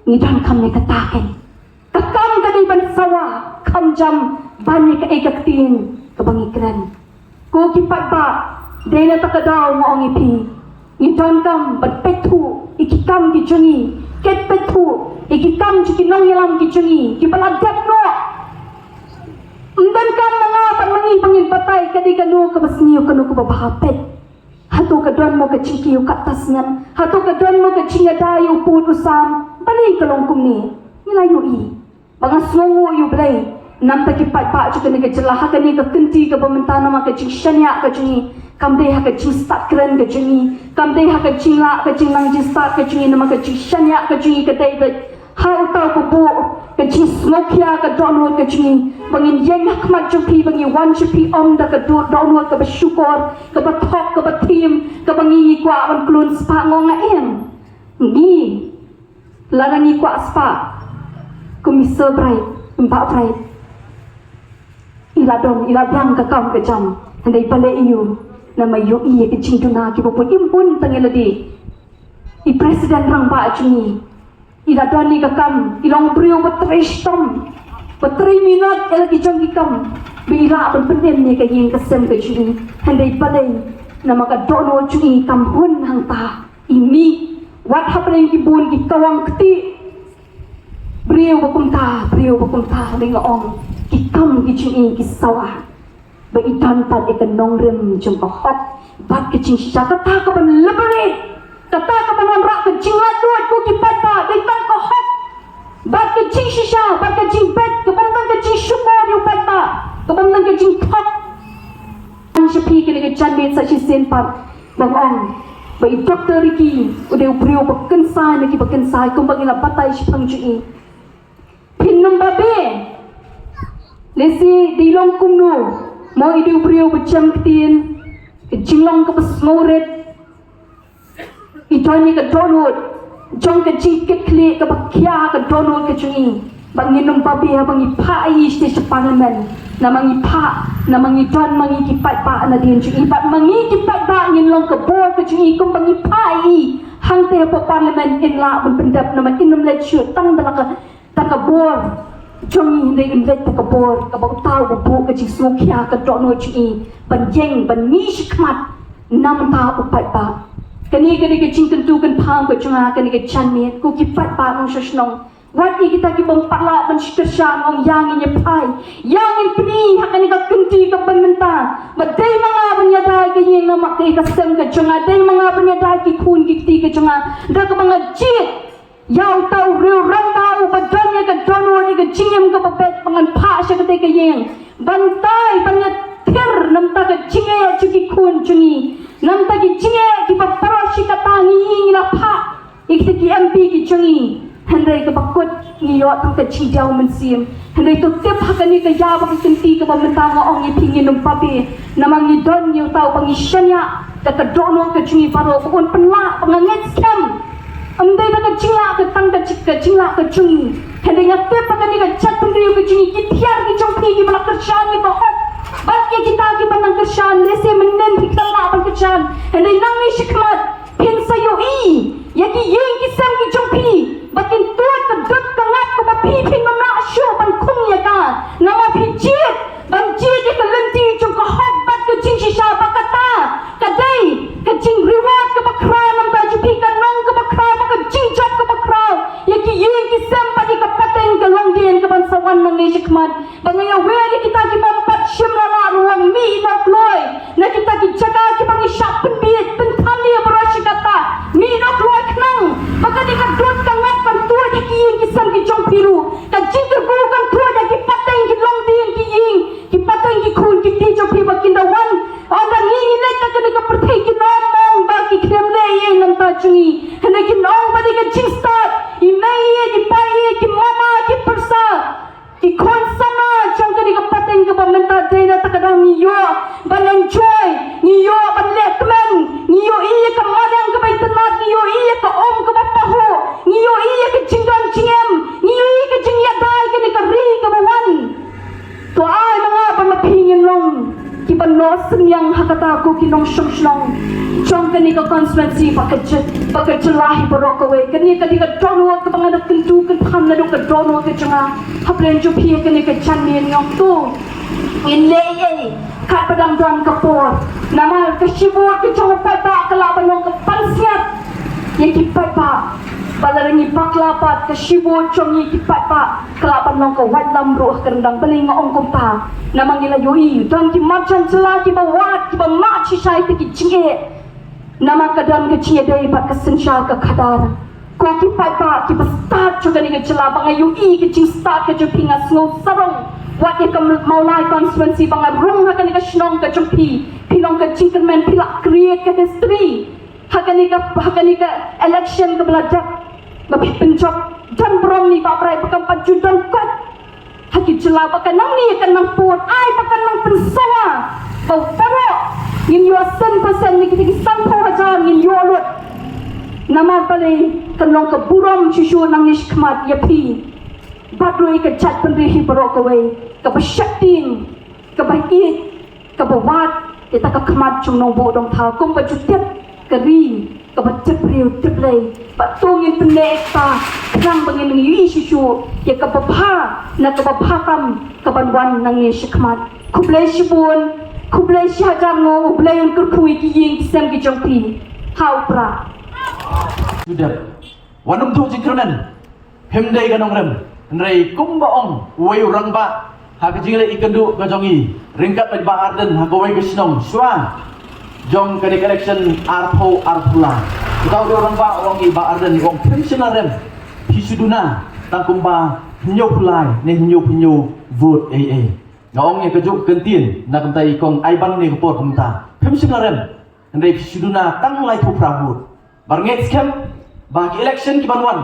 Ngi donkam ïa kata keiñ. Ka kam ka dei ban sawa, kham jam ban ïa kaei ka ktien kaba ngi kren. Ko ki paidbah, dei na kata ka daw nga ong ïa phi, ngi donkam ban peit thuh ïa ki kam ki jong ngi, ket peit thuh ïa ki kam jong ki nongïalam ki jong ngi kiba la dep noh. Ym donkam ma nga bad ma ngi ba ngin batai ka dei kano kaba sniew, kano kaba bha. Peit, hato ka don mo ka jingkiew katto snem? Hato ka don mo ka jingïada ïa u pud u sam? Balei ka long kumne? Ngi la ïohi. Ba nga sngewnguh ïa U Blei, namar ki paidbah jong kane ka jylla ha kane ka kynti kaba mynta, namar ka jingshaniah ka jong ngi kam dei ha ka jingstad kren ka jong ngi, kam dei ha ka jinglah ka jingnang jingstad ka jong ngi, namar ka jingshaniah ka jong ngi ka dei beit ha uta u buh ka jingsngewkhia ka dohnud ka jong ngi. Ba ngin ïeng ha khmat jong phi, ba ngi wan sha phi ym da ka doh, dohnud kaba shukor, kaba thok, kaba thim, kaba ngi, ngi kwah ban klun spah, nga ong nga ïeng. Ngi, lada ngi kwah spah kum i Sir Bright, i Bah Bright, i la don, i la biang ka kam ka jam. Hynrei balei ïa u, namar ïohi ïa ka jingduna kiba bun, im bun tang ïa lade. I President Rangbah jong ngi, i la don ïa ka kam, i long briew ba trei shitom, ba trei minot ïa la ki jong ki kam, ba i lah ban pynim ïa ka ïing ka sem ka jong ngi. Hynrei balei, namar ka dohnud jong ngi kam hun hangta. I mih, wat hapdeng ki bun ki kawang kti. Briew ba kumta, briew ba kumta, dei nga ong, ki kam ki jong i ki sawa. Ba i don pat ïa ka nongrim jong ka hok bad ka jingshisha, kata ka ban liberate, kata ka ban wanrah ka jinglaitluid, ko ki paidbah, dei tang ka hok bad ka jingshisha bad ka jingbit, ka bym don ka jingshukor ïa u paidbah, ka bym don ka jingthok. Ngan sha phi kane ka janmiet sa shisien pat. Ba nga ong ba i Doktor Ricky u dei u briew ba kynsai na kiba kynsai, kumba ngi la batai shaphang jong i. Phin ym babe. Lehse dei long kumno, mo, i dei u briew ba jem ktien, ka jinglong kaba sngewrit. I don ïa ka dohnud jong ka jingkitkhlieh kaba khia ka dohnud ka jong i. Ba ngin ym babe haba ngi phah ïa i sha Parliament. Namar ngi phah, namar ngi don ma ngi ki paidbah nadien jong i. Bad ma ngi ki paidbah ngin long ka bor ka jong i, kumba ngi phah ïa i hangtei hapoh Parliament, in lah ban pyndep, namar in ym leit shuh tang da la ka, da ka bor jong i, hynrei in leit da ka bor kaba uta uba buh ka jingsngewkhia ka dohnud jong i ban ïeng ban mih shakhmat namar u paidbah. Kane ka dei ka jingkyntu kynpham ka jong nga kane ka janmiet, ko ki paidbah nongshong shnong. Wat ïa kita ki bym pat lah ban shu kyrshan, ong ïa ngin ïa phai, ïa ngin pyni ha kane ka kynti kaba mynta ba dei ma nga ban ïada ïa ka ïing, namar ka ïing ka sem ka jong nga, dei ma nga ban ïada ïa ki khun ki kti ka jong nga. Da kaba nga jied ïa uta u riew rangbah uba don ïa ka dohnud, ïa ka jingim kaba beit, ba ngan phah sha katei ka ïing ban tai, ban ïa pher namar ka jingeh jong ki khun jong ngi, namar ki jingeh kiba baroh shi katta ngi, ngi la phah ïa kita ki M P ki jong ngi. Hynrei kaba kut ngi ïoh tang ka jingdiaw mynsiem. Hynrei to tip ha kane ka ïa ba ka kynti kaba mynta nga ong ïa phi, ngin ym babe. Namar ngi don ngi uta uba ngi shaniah da ka dohnud ka jong ngi baroh ba un pynlah, ba nga ngeit skhem ym dei da ka jinglah ka tang ka jing, ka jinglah ka jong ngi. Hynrei nga tip ba kane ka jaitbynriew ka jong ngi, ki tiar ki jong phi kiba la kyrshan, kiba hok bad ïa kita kiba nang kyrshan. Lehse mynnin phi khlem lah ban kyrshan, hynrei nangne shakhmat phin sa ïohi ïa ki ïing ki sem ki jong phi ba kin tuid ka dud ka ngap kaba phi phin ym lah shuh ban khung ïa ka. Namar phi jied ban jied ïa ka lynti jong ka hok bad ka jingshisha, ba kata ka dei ka jingreward kaba khraw namar jong phi, ka nong kaba khraw bad ka jingjop kaba khraw ïa ki ïing ki sem bad ïa ka pateng ka longdien kaban sa wan nangne shakhmat. Ba nga ïa wer ïa kita ki bym pat shim la lah ruh, mih noh kloi na kita ki jaka kiba ngi shah pynbieit pynthan ïa baroh shi katta. Mih noh kloi khnang ba ka dei ka dud ka ngap ban tuid ïa ki ïing ki sem ki jong phi ruh. Ka jingkyrkhu kan tuid ïa ki pateng ki longdien ki ïing, ki pateng ki khun ki kti jong phi ba kin da wan. Ynda ngi ngi leit na kane ka pyrthei kin ym ong ba ki khlem leh ei ei namar jong ngi. Hynrei kin ong ba dei ka jingstad. I mei ei, i pa ei, ki mama, ki pyrsa, ki khun samla jong kane ka pateng kaba mynta dei na kata ka daw ngi ïoh ban enjoy, ngi ïoh ban leh kmen, ngi ïohi ïa ka mariang kaba itynnad, ngi ïohi ïa ka um kaba pahuh, ngi ïohi ïa ka jingdon jingem, ngi ïohi ïa ka jingïada ïa kane ka ri kaba wan. To ai ma nga bad ma phi ngin long kiba noh synñiang ha kata, ko ki nongshong shnong jong kane ka constituency bad ka jylla, bad ka jylla hi baroh kawei. Kane ka dei ka dohnud kaba nga da kyntu kynthan naduh ka dohnud ka jong nga hapdeng jong phi ha kane ka janmiet, ngi ong to ngin leh ei ei katba dang don ka por. Namar ka shi vote ka jong u paidbah ka lah ban long ka pansngiat ïa ki paidbah. Bad lada ngi bakla pat, ka shi vote jong ngi ki paidbah ka lah ban long ka waitlam ruh ha ka ryndang. Balei nga ong kumta? Namar ngi la ïohi don ki marjan jylla kiba wad, kiba mad shisha ïa kita ki jingeh. Namar ka don ka jingïadei bad ka synshar ka khadar. Ko ki paidbah kiba stad jong kane ka jylla, ba nga ïohi ka jingstad ka jong phi, nga sngew sarong wat ïa ka Mawlai constituency ba nga rung ha kane ka shnong ka jong phi. Phi long ka jingkyrmen, phi la create ka history ha kane ka, ha kane ka election kaba la dep, ba phi pynjop. Don burom ne bah Brai ba kam pat ju don kot ha ki jylla, ba kan nang ne kan nang pud, ai ba kan nang pynsawa ba baroh ngin ïoh san percent ne kita ki sanphew hajar ngin ïoh lut. Namar balei? Kan long ka burom shuh shuh nangne shakhmat ïa phi bad ruh ïa ka jaitbynriew hi baroh kawei, kaba sheptieng, kaba ïeit, kaba wad ïa kata ka khmat jong u nongbuh dongthaw kumba ju tip ka ri kaba tip briew tip Blei. Bad to ngin pynneh ïa kata khnang ba ngin ïohi shuh shuh ïa kaba bha na kaba bha tam kaban wan nangne shakhmat. Khublei shibun, khublei shihajar nguh, U Blei un kyrkhu ïa ki ïing ki sem ki jong phi. Ha u Prah. Judep. Wat nym duh jingkyrmen. Phim dei ka nongrim. Hynrei kumba ong uwei u rangbah ha ka jingleh ïakynduh ka jong i ryngkat bad Bah Ardent ha kawei ka shnong shuwa jong kane ka election arphew arphew lai. Uta u rangbah u ong ïa Bah Ardent, u ong phim shym la rem, phi shu duna tang kumba hynñiewphew lai ne hynñiewphew hynñiew vote ei ei. Nga ong ïa kajuh ka kyntien na ka bynta i kong Aiban ne ka por kumta. Phim shym la rem. Hynrei phi shu duna tang laiphew phra vote. Bad nga ngeit skhem ba ki election kiban wan,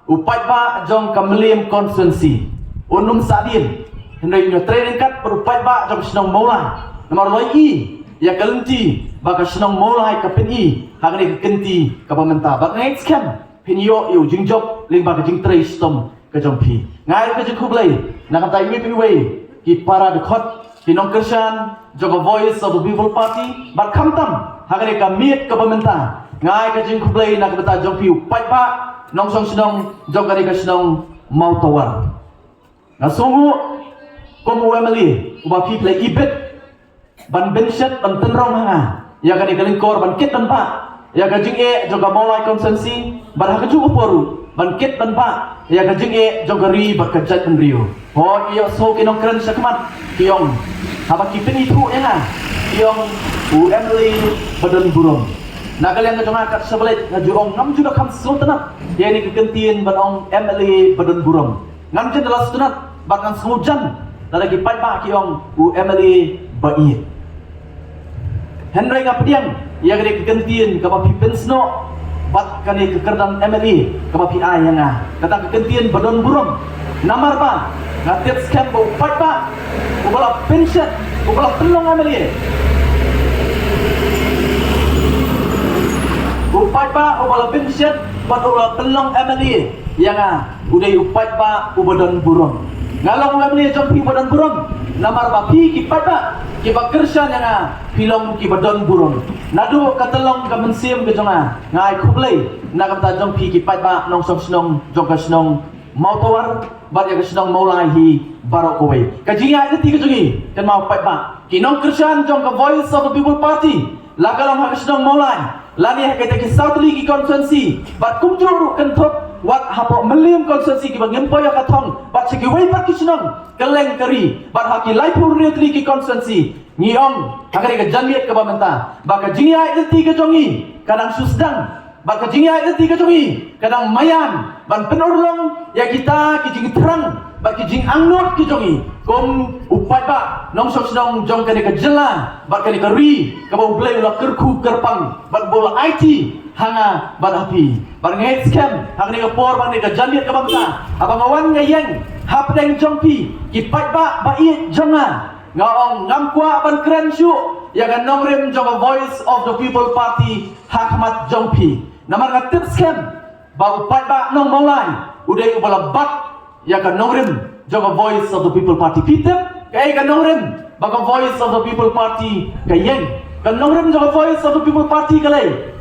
u paidbah jong ka Mylliem constituency un ym sahdien, hynrei un ïatrei ryngkat bad u paidbah jong ka shnong Mawlai. Namar u la ïohi ïa ka lynti ba ka shnong Mawlai ka pyni ha kane ka kynti kaba mynta. Bad nga ngeit skhem phin ïoh ïa u jingjop lyngba ka jingtrei shitom ka jong phi. Nga ai ka jingkhublei na ka bynta iwei pa iwei ki para dkhot, ki nongkyrshan jong ka Voice of the People Party, bad khamtam ha kane ka miet kaba mynta. Nga ai ka jingkhublei na ka bynta jong phi u paidbah nongshong shnong jong kane ka shnong Mawtawar. Nga sngewnguh kum u M L A uba phi phi la ibit ban bynshet ban tynrong ha nga ïa kane ka lyngkor ban kit ban bah ïa ka jingeh jong ka Mawlai constituency, bad ha kajuh ka por ruh ban kit ban bah ïa ka jingeh jong ka ri bad ka jaitbynriew. Hooid, ïohsngew ki nongkren shakhmat ki ong, haba ki pynithuh ïa nga ki ong u M L A ba don burom. Na ka liang ka jong nga kat sha ba leit nga ju ong ngam ju da kham sngewtynnat ïa kane ka kyntien ban ong M L A ba don burom. Ngam ju da la sngewtynnat bad ngan sngewjan lada ki paidbah ki ong u M L A ba ïeit. Hynrei nga pdiang ïa kane ka kyntien kaba phi pynsnoh bad kane ka kyrdan M L A kaba phi ai ïa nga. Kata ka kyntien ba don burom. Namar ba nga tip skhem ba u paidbah uba la pynshet, uba la pynlong M L A, u paidbah uba la pynshet bad uba la pynlong M L A ïa nga, u dei u paidbah uba don burom. Nga long u M L A jong phi uba don burom. Namar ba phi ki paidbah kiba kyrshan ïa nga, phi long kiba don burom. Naduh ka tyllong ka mynsiem ka jong nga, nga ai khublei na ka bynta jong phi ki paidbah nongshong shnong jong ka shnong Mawtawar bad ïa ka shnong Mawlai hi baroh kawei. Ka jingïaid lynti ka jong ngi, kynmaw paidbah, ki nongkyrshan jong ka Voice of the People Party, la ka long ha ka shnong Mawlai lane ha kita ki saw tylli ki constituency bad kumjuh ruh kynthup wat hapoh Mylliem constituency kiba ngim poi ïa ka thong bad sha kiwei pat ki shnong kylleng ka ri bad ha ki laiphew hynriew tylli ki constituency. Ngi ong ha kane ka janmiet kaba mynta ba ka jingïaid lynti ka jong ngi ka dang shu sdang, ba ka jingïaid lynti ka jong ngi ka dang maïan ban pynurlong ïa kita ki jingthrang bad ki jingangnud ki jong ngi kum u paidbah nongshong shnong jong kane ka jylla bad kane ka ri kaba U Blei u la kyrkhu kyrpang bad ba u la aiti ha nga bad ha phi. Bad nga ngeit skhem ha kane ka por bad kane ka janmiet kaba mynta, haba nga wan nga ïeng hapdeng jong phi ki paidbah ba ïeit jong nga, nga ong ngam kwah ban kren shuh ïa ka nongrim jong ka Voice of the People Party ha khmat jong phi. Namar nga tip skhem ba u paidbah nong Mawlai u dei uba la bat ïa ka nongrim jong ka Voice of the People Party. Phi tip kaei ka nongrim ba ka Voice of the People Party ka ïeng? Ka nongrim jong ka Voice of the People Party ka lei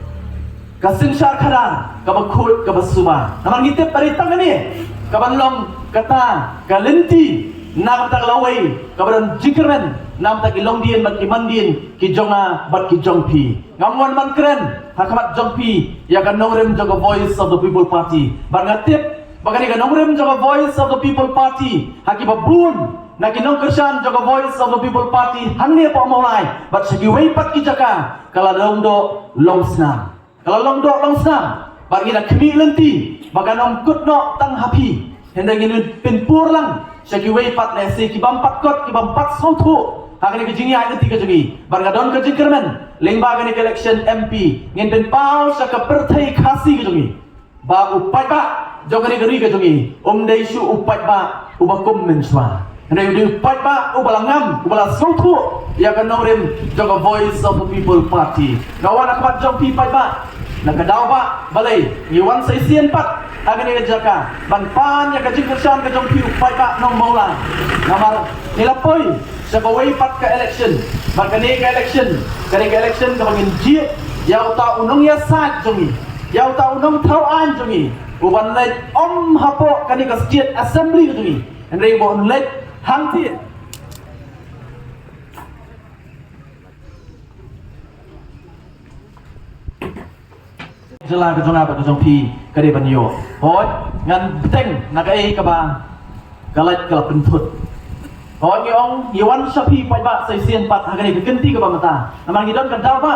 ka synshar khadar kaba khuid kaba suba. Namar ngi tip ba dei tang kane kaban long kata ka lynti na ka bynta ka lawei kaba don jingkyrmen na ka bynta ki longdien bad ki mandien ki jong nga bad ki jong phi. Ngam wan ban kren ha khmat jong phi ïa ka nongrim jong ka Voice of the People Party. Bad nga tip ba kane ka nongrim jong ka Voice of the People Party ha kiba bun na ki nongkyrshan jong ka Voice of the People Party hangne hapoh Mawlai bad sha kiwei pat ki jaka ka la long doh long snam. Ka la long doh long snam bad ngi la khmih lynti ba kan ym kut noh tang ha phi. Hynrei ngin pynpur lang sha kiwei pat lehse ki bym pat kot, ki bym pat sngewthuh ha kane ka jingïaid lynti ka jong ngi. Bad ka don ka jingkyrmen lyngba kane ka election M P ngin pynpaw sha ka pyrthei Khasi ka jong ngi ba u paidbah jong kane ka ri ka jong ngi um dei shuh u paidbah uba kum mynshuwa. Hynrei u dei u paidbah uba la ngam, uba la sngewthuh ïa ka nongrim jong ka Voice of the People Party. Nga wan ha khmat jong phi paidbah na ka daw ba balei ngi wan sa shisien pat ha kane ka jaka ban pan ïa ka jingkyrshan ka jong phi u paidbah nong Mawlai. Namar ngi la poi sha kawei pat ka election, bad kane ka election, kane ka election kaba ngin jied ïa uta u nongïasaid jong ngi, ïa uta u nongthaw aiñ jong ngi uban leit ym hapoh kane ka State Assembly ka jong ngi, hynrei ba un leit hangtei. Jylla ka jong nga bad ka jong phi ka dei ban ïoh. Hooid, ngan bteng na kaei kaba ka lait ka la pynthut. Hooid, ngi ong ngi wan sha phi paidbah sa shisien pat ha kane ka kynti kaba mynta. Namar ngi don ka daw ba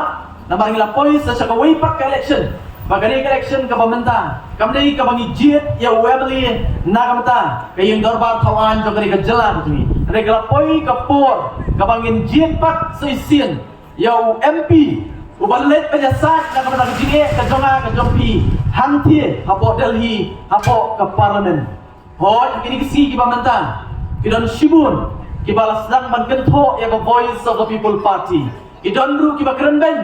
namar ngi la poi sa sha kawei pat ka election. Ba kane ka election kaba mynta kam dei kaba ngi jied ïa u M L A na ka bynta ka ïing dorbar thaw aiñ jong kane ka jylla ka jong ngi. Hynrei ka la poi ka por kaba ngin jied pat sa shisien ïa u M P uban leit ban ïasaid na ka bynta ka jingeh ka jong nga ka jong phi hangtei hapoh Delhi hapoh ka Parliament. Hooid, ha kine ki sngi kiba mynta ki don shibun kiba la sdang ban kynthoh ïa ka Voice of the People Party. Ki don ruh kiba kren beiñ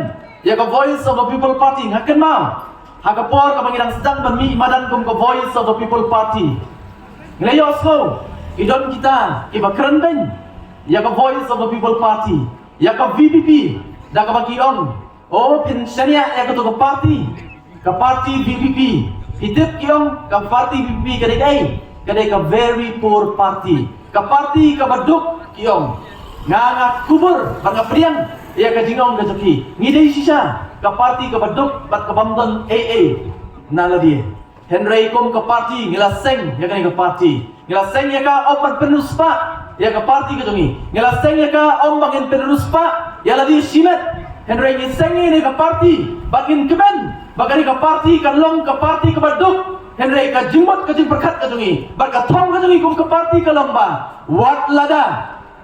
ïa ka Voice of the People Party. Nga kynmaw ha ka por kaba ngi dang sdang ban mih madan kum ka Voice of the People Party, ngi la ïohsngew ki don kita kiba kren beiñ ïa ka Voice of the People Party, ïa ka V P P, da kaba ki ong, o, phin shaniah ïa kato ka party, ka party V P P. Phi tip ki ong ka party V P P ka dei kaei? Ka dei ka very poor party, ka party kaba duk, ki ong. Nga, nga kubur bad nga pdiang ïa ka jingong ka jong ki. Ngi dei shisha ka party kaba duk bad ka bym don ei ei na lade. Hynrei kum ka party ngi la seng ïa kane ka party. Ngi la seng ïa ka ym ban pynriewspah ïa ka party ka jong ngi. Ngi la seng ïa ka ym ba ngin pynriewspah ïa lade shimet. Hynrei ngi seng ïa kane ka party ba ngin kmen ba kane ka party kan long ka party kaba duk. Hynrei ka jingmut ka jingpyrkhat ka jong ngi bad ka thong ka jong ngi kum ka party ka long ba wat lada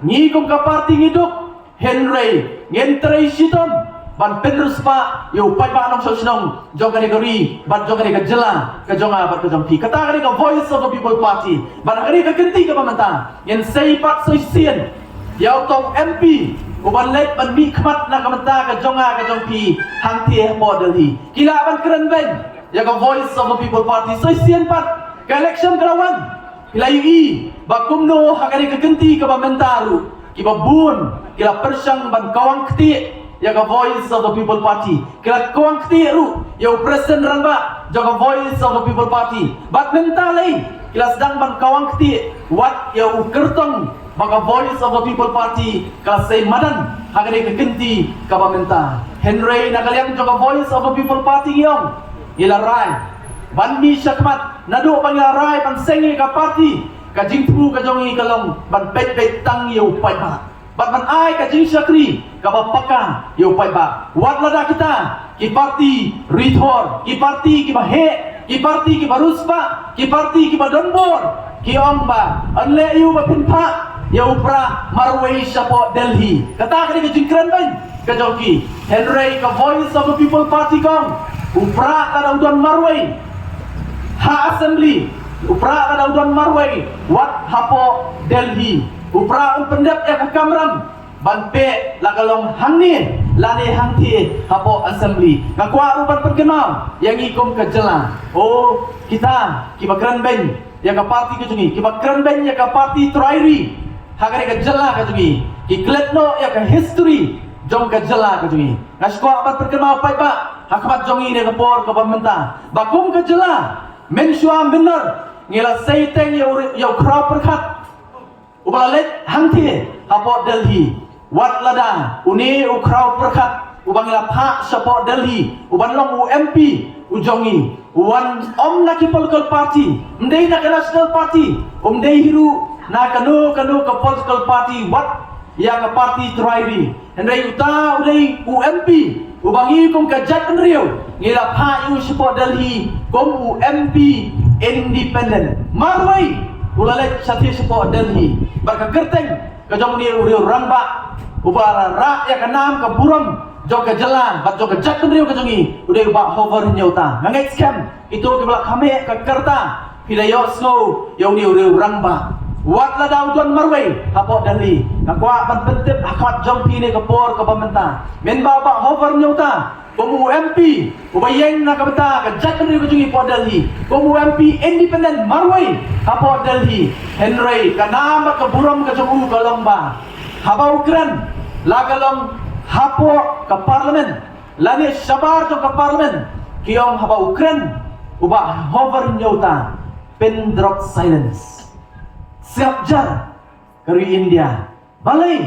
ngi kum ka party ngi duk, hynrei ngin trei shitom ban pynriewspah ïa u paidbah nongshong shnong jong kane ka ri bad jong kane ka jylla ka jong nga bad ka jong phi. Kata kane ka Voice of the People Party. Bad ha kane ka kynti kaba mynta ngin sei pat shisien ïa u tong M P uban leit ban mihkhmat na ka bynta ka jong nga ka jong phi hangtei hapoh Delhi. Ki lah ban kren beiñ ïa ka Voice of the People Party. Shisien pat ka election ka la wan, ki la ïohi ba kumno ha kane ka kynti kaba mynta ruh kiba bun ki la pyrshang ban kawang ktieh ïa ka Voice of the People Party. Ki la kawang ktieh ruh ïa u President Rangbah jong ka Voice of the People Party. Bad mynta lei ki la sdang ban kawang ktieh wat ïa u kyrtong ba ka Voice of the People Party ka la sei madan ha kane ka kynti kaba mynta. Hynrei na ka liang jong ka Voice of the People Party ngi ong, ngi la rai ban mih shakhmat, naduh ba ngi la rai ban seng ïa ka party, ka jingthmu ka jong ngi ka long ban peit beit tang ïa u paidbah bad ban ai ka jingshakri kaba paka ïa u paidbah. Wat lada kita ki party rithor, ki party kiba heh, ki party kiba riewspah, ki party kiba donbor ki ong ba yn leh ïa u ba pynphah ïa u Prah marwei shapoh Delhi. Kata ka dei ka jingkren beiñ ka jong ki. Hynrei ka Voice of the People Party ka ong, u Prah lada u don marwei ha Assembly, u Prah lada u don marwei wat hapoh Delhi, u Prah un pyndep ïa ka kamram ban peh la ka long hangne lane hangtei hapoh Assembly. Nga kwah ruh ban pynkynmaw ïa ngi kum ka jylla, o kita kiba kren beiñ ïa ka party ka jong ngi, kiba kren beiñ ïa ka party trai ri ha kane ka jylla ka jong ngi, ki klet noh ïa ka history jong ka jylla ka jong ngi. Nga sngewkwah ban pynkynmaw paidbah ha khmat jong ngi ne ka por kaba mynta ba kum ka jylla mynshuwa mynnar ngi la sei teng ïa u, ïa u khraw pyrkhat uba la leit hangtei hapoh Delhi. Wat lada une u khraw pyrkhat uba ngi la phah shapoh Delhi uban long u M P u jong ngi, u wan ym na ki political party, ym dei na ka National Party, ym dei hi ruh na kano kano ka political party wat ïa ka party trai ri. Hynrei uta u dei u M P uba ngi kum ka jaitbynriew ngi la phah ïa u shapoh Delhi kum u M P independent. Marwei u la leit shatei shapoh Delhi bad ka kyrteng ka jong une u riew rangbah uba la rah ïa ka nam ka burom jong ka jylla bad jong ka jaitbynriew ka jong ngi, u dei u Bah Hoover Hynñiewta. Nga ngeit skhem kito kiba la kham heh ka rta phi la ïohsngew ïa une u riew rangbah. Wat lada u don marwei hapoh Delhi, nga kwah ban pyntip ha khmat jong phi ne ka por kaba mynta, mynba u Bah Hoover Hynñiewta kum u M P uba ïeng na ka bynta ka jaitbynriew ka jong ngi hapoh Delhi, kum u M P independent marwei hapoh Delhi, hynrei ka nam bad ka burom ka jong u ka long ba haba u kren la ka long hapoh ka Parliament lane shabar jong ka Parliament, ki ong haba u kren u Bah Hoover Hynñiewta, pin drop silence. Sngap jar ka ri India. Balei?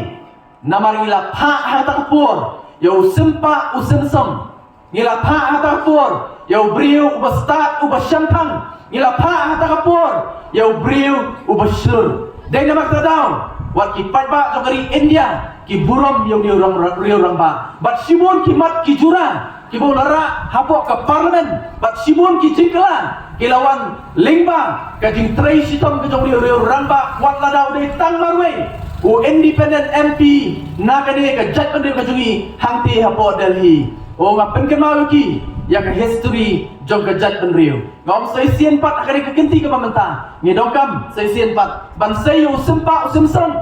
Namar ngi la phah ha kata ka por ïa u sympa u synsong. Ngi la phah ha kata ka por ïa u briew uba stad uba shemphang. Ngi la phah ha kata ka por ïa u briew uba shlur. Dei namar kata daw wat ki paidbah jong ka ri India ki burom ïa une u rang, riew rangbah. Bad shibun ki mat ki jura kiba u la rah hapoh ka Parliament bad shibun ki jingkylla ki la wan lyngba ka jingtrei shitom ka jong une u riew rangbah. Wat lada u dei tang marwei u independent M P na kane ka jaitbynriew ka jong ngi hangtei hapoh Delhi. O, nga pynkynmaw ïa ki ïa ka history jong ka jaitbynriew. Nga ong sa shisien pat ha kane ka kynti kaba mynta ngi donkam sa shisien pat ban sei ïa u sympa u synsong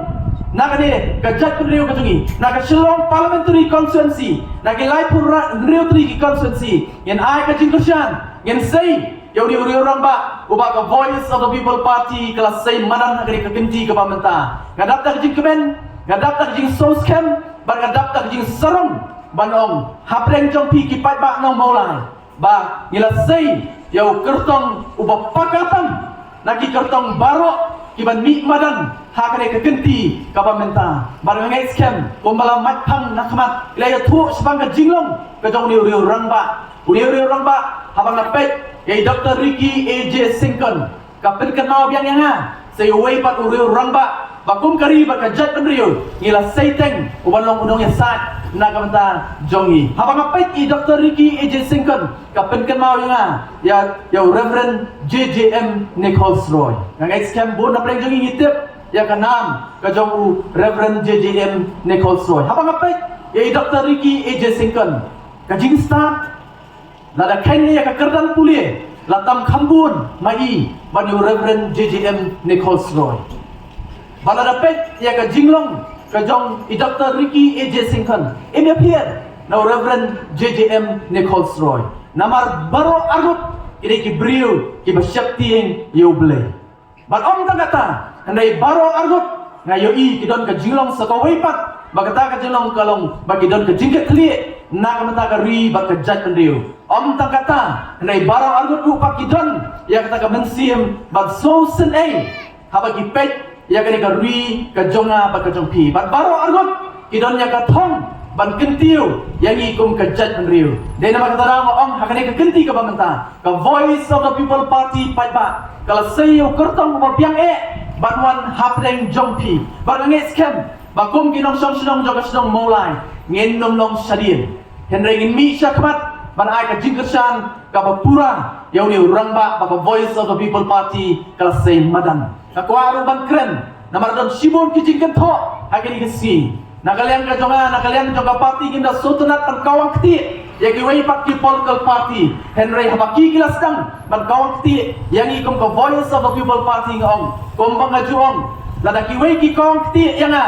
na kane ka jaitbynriew ka jong ngi, na ka Shillong Parliamentary Constituency, na ki laiphew hynriew tylli ki constituency. Ngin ai ka jingkyrshan, ngin sei ïa une u riew rangbah uba ka Voice of the People Party ka la sei madan ha kane ka kynti kaba mynta. Nga dap da ka jingkmen, nga dap da ka jingsngewskhem bad nga dap da ka jingsarong ban ong hapdeng jong phi ki paidbah nong Mawlai ba ngi la sei ïa u kyrtong uba paka tam na ki kyrtong baroh kiban mih madan ha kane ka kynti kaba mynta. Bad nga ngeit skhem kumba la mait phang na khmat, la ïathuh shaphang ka jinglong ka jong une u riew rangbah. Une u riew rangbah, haba nga peit ïa i Doctor Ricky A J Syngkon, ka pynkynmaw biang ïa nga sa ïa uwei pat u riew rangbah ba kum ka ri bad ka jaitbynriew ngi la sei teng uban long u nongïasaid na ka bynta jong ngi. Haba nga peit i Doctor Ricky A J Syngkon, ka pynkynmaw ïa nga ïa, ïa u Reverend J J M Nichols Roy. Nga ngeit skhem bun na pdeng jong ngi ngi tip ïa ka nam ka jong u Reverend J J M Nichols Roy. Haba nga peit Ïa i Doctor Ricky A J Syngkon, ka jingstad, lada kheiñ ïa ka kyrdan pule, la tam kham bun ma i bad ïa u Reverend J J M Nichols Roy. Bad lada peit ïa ka jinglong ka jong i Doctor Ricky A J Syngkon, im ïapher na u Reverend J J M Nichols Roy. Namar baroh arngut ki dei ki briew kiba sheptieng ïa U Blei. Bad ym tang kata, hynrei baroh arngut nga ïohi ki don ka jinglong sa kawei pat, ba kata ka jinglong ka long ba ki don ka jingkitkhlieh na ka bynta ka ri bad ka jaitbynriew. Ym tang kata, hynrei baroh arngut ruh pat ki don ïa kata ka mynsiem ban sngewsynei haba ki peit ïa kane ka ri ka jong nga bad ka jong phi. Bad baroh arngut ki don ïa ka thong ban kyntiew ïa ngi kum ka jaitbynriew. Dei namar kata nga ong ha kane ka kynti kaba mynta, ka Voice of the People Party paidbah ka la sei ïa u kyrtong uba biang eh ban wan hapdeng jong phi. Bad nga ngeit skhem ba kum ki nongshong shnong jong ka shnong Mawlai ngin nym long shadien, hynrei ngin mih shakhmat ban ai ka jingkyrshan kaba pura ïa une u rangbah ba ka Voice of the People Party ka la sei madan. Nga kwah ruh ban kren namar don shibun ki jingkynthoh ha kine ki sngi. Na ka liang ka jong nga, na ka liang jong ka party, ngin da sngewtynnat ban kawang ktieh ïa kiwei pat ki political party. Hynrei haba ki ki la sdang ban kawang ktieh ïa ngi kum ka Voice of the People Party, nga ong, kumba nga ju ong, lada kiwei ki kawang ktieh ïa nga,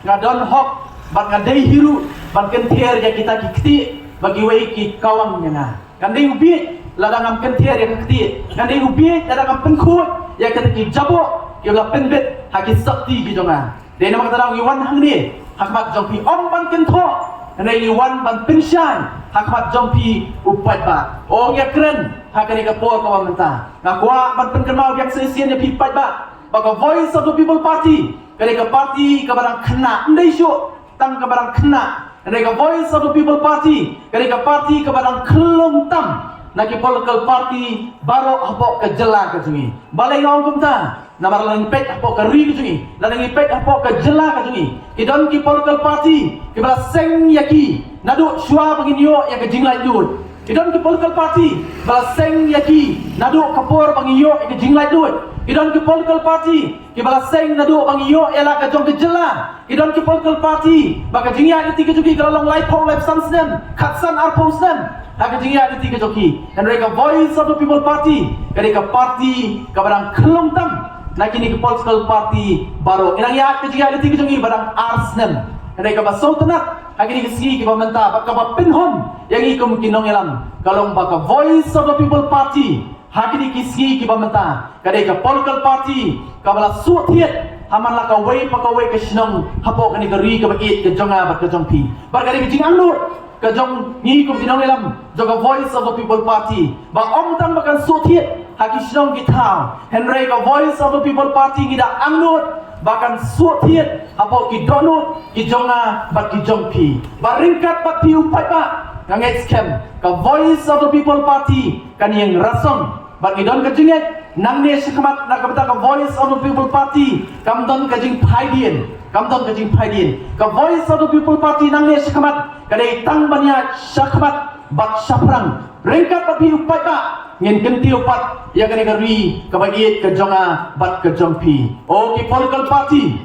nga don hok bad nga dei hi ruh ban kynther ïa kita ki ktieh ba kiwei ki kawang ïa nga. Ngan dei u bieit lada ngam kynther ïa ka ktieh. Ngan dei u bieit lada ngam pynkhuid ïa kita ki jaboh kiba la pynbit ha ki sakti ki jong nga. Dei namar kata ngi wan hangne ha khmat jong phi, ym ban kynthoh, hynrei ngi wan ban pynshai ha khmat jong phi u paidbah. Ong ïa kren ha kane ka por kaba mynta. Nga kwah ban pynkynmaw biang sa shisien ïa phi paidbah ba ka Voice of the People Party ka dei ka party kaba dang khynnah, ym dei shuh tang kaba dang khynnah. Hynrei ka Voice of the People Party ka dei ka party kaba dang khyllung tam na ki political party baroh hapoh ka jylla ka jong ngi. Balei nga ong kumta? Namar lada ngi peit hapoh ka ri ka jong ngi, lada ngi peit hapoh ka jylla ka jong ngi, ki don ki political party kiba la seng ïa ki naduh shuwa ba ngin ïoh ïa ka jinglaitluid. Ki don ki political party ba la seng ïa ki naduh ka por ba ngi ïoh ïa ka jinglaitluid. Ki don ki political party kiba la seng naduh ba ngi ïoh ïa la ka jong ka jylla. Ki don ki political party ba ka jingïaid lynti ka jong ki ka la long laiphew laiphew san snem, khatsan arphew snem ha ka jingïaid lynti ka jong ki. Hynrei ka Voice of the People Party ka dei ka party kaba dang khyllung tam na kine ki political party baroh. Ngi dang ïaid ka jingïaid lynti ka jong ngi ba dang ar snem. Hynrei kaba sngewtynnat ha kine ki sngi kiba mynta bad kaba pynhun ïa ngi kum ki nongïalam ka long ba ka Voice of the People Party ha kine ki sngi kiba mynta ka dei ka political party kaba la suhthied ha man la kawei pa kawei ka shnong hapoh kane ka ri kaba ïeit ka jong nga bad ka jong phi. Bad ka dei ka jingangnud ka jong ngi kum ki nongïalam jong ka Voice of the People Party ba ym tang ba kan suhthied ha ki shnong ki thaw, hynrei ka Voice of the People Party ngi da angnud ba kan suhthied hapoh ki dohnud ki jong nga bad ki jong phi. Ba ryngkat bad phi u paidbah, nga ngeit skhem ka Voice of the People Party kan ïeng rasong. Bad ngi don ka jingngeit nangne shakhmat na ka bynta ka Voice of the People Party kam don ka jingphaidien, kam don ka jingphaidien. Ka Voice of the People Party nangne shakhmat ka dei tang ban ïaid shakhmat bad shaphrang. Ryngkat bad phi u paidbah ngin kyntiew pat ïa kane ka ri kaba ïeit ka jong nga bad ka jong phi. O ki political party,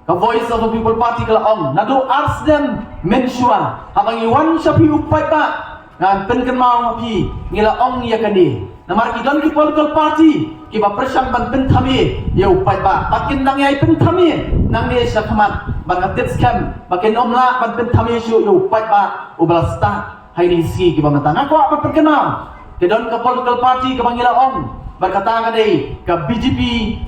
ka Voice of the People Party ka la ong naduh ar snem mynshuwa, haba ngi wan sha phi u paidbah, ngan pynkynmaw ha phi, ngi la ong ïa kane. Namar ki don ki political party kiba pyrshang ban pynthame ïa u paidbah, ba kin dang ïai pynthame nangne shakhmat, ba nga tip skhem ba kin ym lah ban pynthame shuh ïa u paidbah uba la stad. Ha kine ki sngi kiba mynta nga kwah ban pynkynmaw, ka don ka political party kaba ngi la ong, bad kata ka dei ka B J P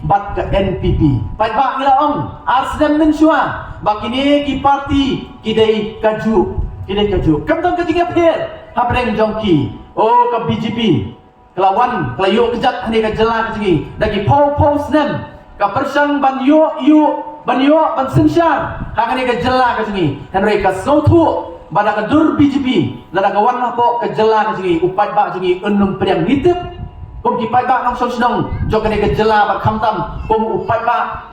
bad ka N P P. Paidbah, ngi la ong ar snem mynshuwa ba kine ki party ki dei kajuh, ki dei kajuh. Kam don ka jingïapher hapdeng jong ki. O ka B J P ka la wan, ka la ïoh kjat ha kane ka jylla ka jong ngi da ki phew phew snem. Ka pyrshang ban ïoh, ïoh, ban ïoh, ban synshar ha kane ka jylla ka jong ngi. Hynrei ka sngewthuh ba da ka dur B J P, lada ka wan hapoh ka jylla ka jong ngi, u paidbah jong ngi un ym pdiang. Ngi tip kum ki paidbah nongshong shnong jong kane ka jylla, bad khamtam kum u paidbah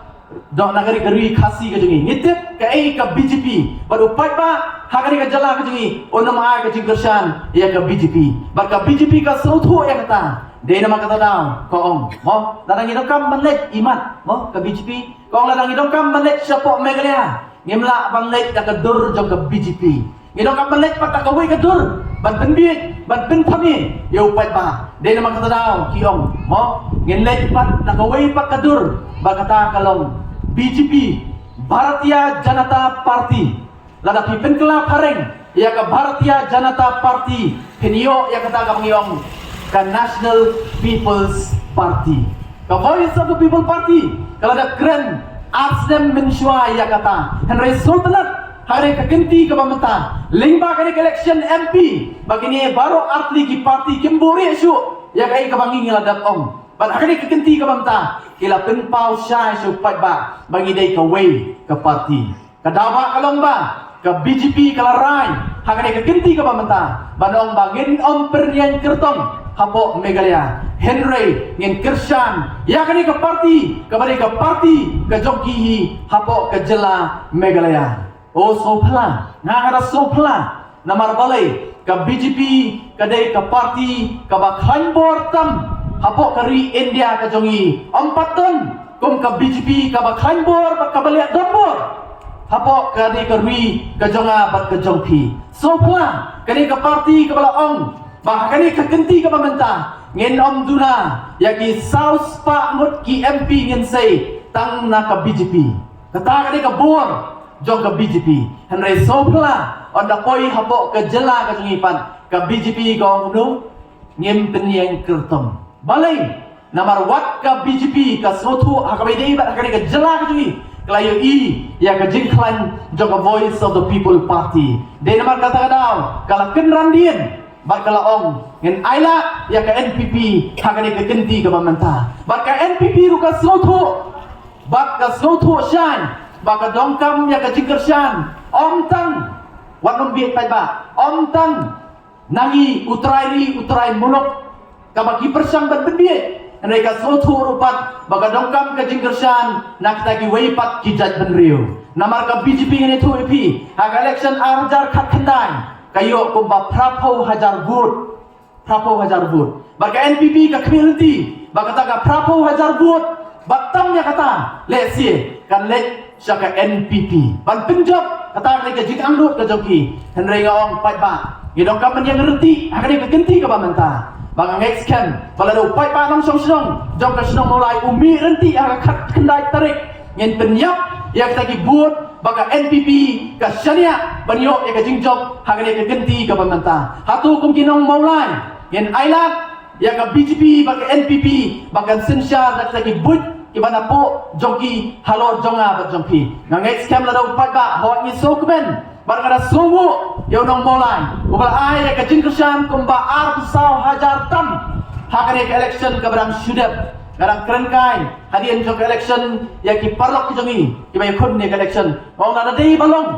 doh na ka ri, ka ri Khasi ka jong ngi, ngi tip kaei ka B J P. Bad u paidbah ha kane ka jylla ka jong ngi un ym ai ka jingkyrshan ïa ka B J P. Bad ka B J P ka sngewthuh ïa kata. Dei namar kata daw ka ong, mo, lada ngi donkam ban leit imat, mo, ka B J P, ka ong lada ngi donkam ban leit shapoh Meghalaya, ngim lah ban leit da ka dur jong ka B J P. Ngi donkam ban leit pat da kawei ka dur ban pynbiej, ban pynpamie ïa u paidbah. Dei namar kata daw ki ong, mo, ngin leit pat da kawei pat ka dur, ba kata ka long B J P, Bharatiya Janata Party. Lada phi pynkylla phareng ïa ka Bharatiya Janata Party, phin ïoh ïa kata kaba ngi ong ka National People's Party. Ka Voice of the People Party ka la dep kren ar snem mynshuwa ïa kata. Hynrei sngewtynnat, ha kane ka kynti kaba mynta, lyngba kane ka election M P, ba kine baroh artylli ki party kim buhrieh shuh ïa kaei kaba ngi ngi la dep ong. Bad ha kane ka kynti kaba mynta, ki la pynpaw shai sha u paidbah ba ngi dei kawei ka party. Ka daw ba ka long ba ka B J P ka la rai ha kane ka kynti kaba mynta ban ong ba ngin ym pyrshang kyrtong hapoh Meghalaya. Hynrei ngin kyrshan ïa kane ka party kaba dei ka party ka jong ki hi hapoh ka jylla Meghalaya. O sngewphylla, nga nga da sngewphylla. Namar balei? Ka B J P ka dei ka party kaba khlaiñ bor tam hapoh ka ri India ka jong i. Ym pat don kum ka B J P kaba khlaiñ bor bad kaba leh donbor hapoh ka dei ka ri ka jong nga bad ka jong phi. Sngewphylla, ka dei ka party kaba la ong ba ha kane ka kynti kaba mynta ngin ym duna ïa ki saw spah ngut ki M P, ngin sei tang na ka B J P. Kata ka dei ka bor jong ka B J P. Hynrei sngewphylla, ynda poi hapoh ka jylla ka jong i pat, ka B J P ka ong kumno? Ngim pynïeng kyrtong. Balei? Namar wat ka B J P ka sngewthuh ha kaba ïadei bad ha kane ka jylla ka jong i, ka la ïohi ïa ka jingkhlaiñ jong ka Voice of the People Party. Dei namar kata ka daw ka la kynran dien bad ka la ong, ngin ailad ïa ka N P P ha kane ka kynti kaba mynta. Bad ka N P P ruh ka sngewthuh, bad ka sngewthuh shai ba ka donkam ïa ka jingkyrshan, ym tang, wat nym bieit paidbah, ym tang na ngi u trai ri u trai muluk kaba ki pyrshang ban pynbieit, hynrei ka sngewthuh ruh pat ba ka donkam ka jingkyrshan na kita kiwei pat ki jaitbynriew. Namar ka B J P, ngan ïathuh ïa phi, ha ka election ar hajar khatkhyndai ka ïoh kumba phraphew hajar vote. Phraphew hajar vote. Bad ka N P P ka khmih lynti ba kata ka phraphew hajar vote, bad tam ïa kata lehse kan leit sha ka N P P ban pynjop kata ka jingangnud ka jong ki. Hynrei nga ong paidbah, ngi donkam ban ïeng ryntih ha kane ka kynti kaba mynta. Ba nga ngeit skhem ba lada u paidbah nongshong shnong jong ka shnong Mawlai u mih ryntih ha ka khatkhyndai tarik, ngin pynïap ïa kita ki vote ba ka N P P ka shaniah ban ïoh ïa ka jingjop ha kane ka kynti kaba mynta. Hato kum ki nong Mawlai ngin ailad ïa ka B J P bad ka N P P ba kan synshar da kita ki buit kiba napoh jong ki halor jong nga bad jong phi? Nga ngeit skhem lada u paidbah, hooid, ngi sngewkmen bad nga da sngewnguh ïa u nong Mawlai uba la ai ïa ka jingkyrshan kumba arphew saw hajar tam ha kane ka election kaba dang shu dep. Nga dang kren kai hadien jong ka election ïa ki paralok ki jong ngi kiba ïakhun ïa ka election. Nga ong lada dei ba long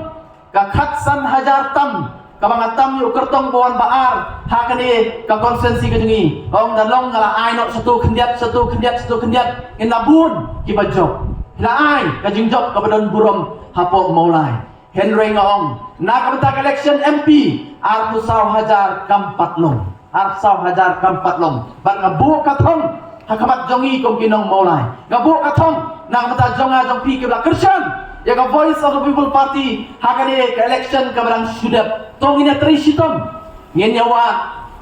ka khatsan hajar tam kaba nga tam ïa u kyrtong ba wan ba ar ha kane ka constituency ka jong ngi, nga ong da long nga la ai noh shato khyndiat, shato khyndiat, shato khyndiat, ngin la bun kiba jop. La ai ka jingjop kaba don burom hapoh Mawlai. Hynrei nga ong na ka bynta ka election M P, arphew saw hajar kam pat long. Arphew saw hajar kam pat long. Bad nga buh ka thong ha khmat jong ngi kum ki nong Mawlai. Nga buh ka thong na ka bynta jong nga jong phi kiba la kyrshan ïa ka Voice of the People Party ha kane ka election kaba dang shu dep. To ngin ïatrei shitom, ngin ïawad,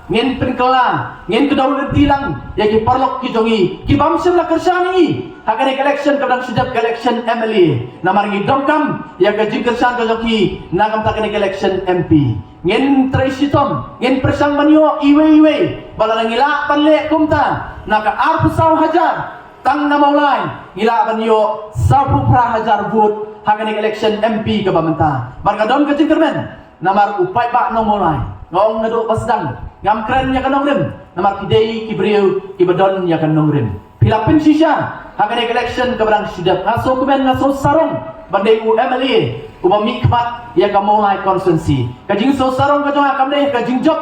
ngin pynkylla, ngin kdew lynti lang ïa ki paralok ki jong ngi ki bym shym la kyrshan ïa ngi ha kane ka election kaba dang shu dep, ka election M L A. Namar ngi donkam ïa ka jingkyrshan ka jong ki na ka bynta kane ka election M P. Ngin trei shitom, ngin pyrshang ban ïoh iwei iwei. Ba lada ngi lah ban leh kumta, na ka arphew saw hajar tang na Mawlai, ngi lah ban ïoh sawphew phra hajar vote ha kane ka election M P kaba mynta. Bad nga don ka jingkyrmen namar u paidbah nong Mawlai. Nga ong naduh ba sdang, ngam kren ïa ka nongrim, namar ki dei ki briew kiba don ïa ka nongrim. Phi la pynshisha ha kane ka election kaba dang shu dep. Nga sngewkmen, nga sngewsarong ban dei u M L A uba mihkhmat ïa ka Mawlai constituency. Ka jingsngewsarong ka jong nga kam dei ka jingjop,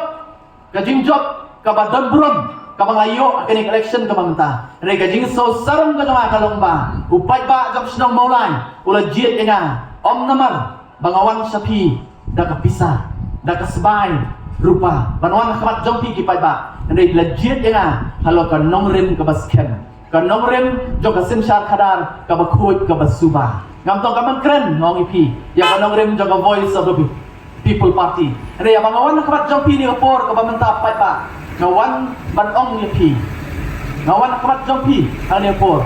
ka jingjop kaba don burom kaba nga la ïoh ha kane ka election kaba mynta. Hynrei ka jingsngewsarong ka jong nga ka long ba u paidbah jong shnong Mawlai u la jied ïa nga, ym namar ba nga wan sha phi da ka pisa, da ka sbai, rupa ban wan ha khmat jong phi ki paidbah. Hynrei la jied ïa nga halor ka nongrim kaba skhem, ka nongrim jong ka synshar khadar kaba khuid kaba suba. Ngam tong ka man kren nga ong ïa phi ïa ka nongrim jong ka Voice of the People Party. Hynrei haba nga wan ha khmat jong phi ha kane ka por kaba mynta paidbah, nga wan ban ong ïa phi, nga wan ha khmat jong phi ha kane ka por,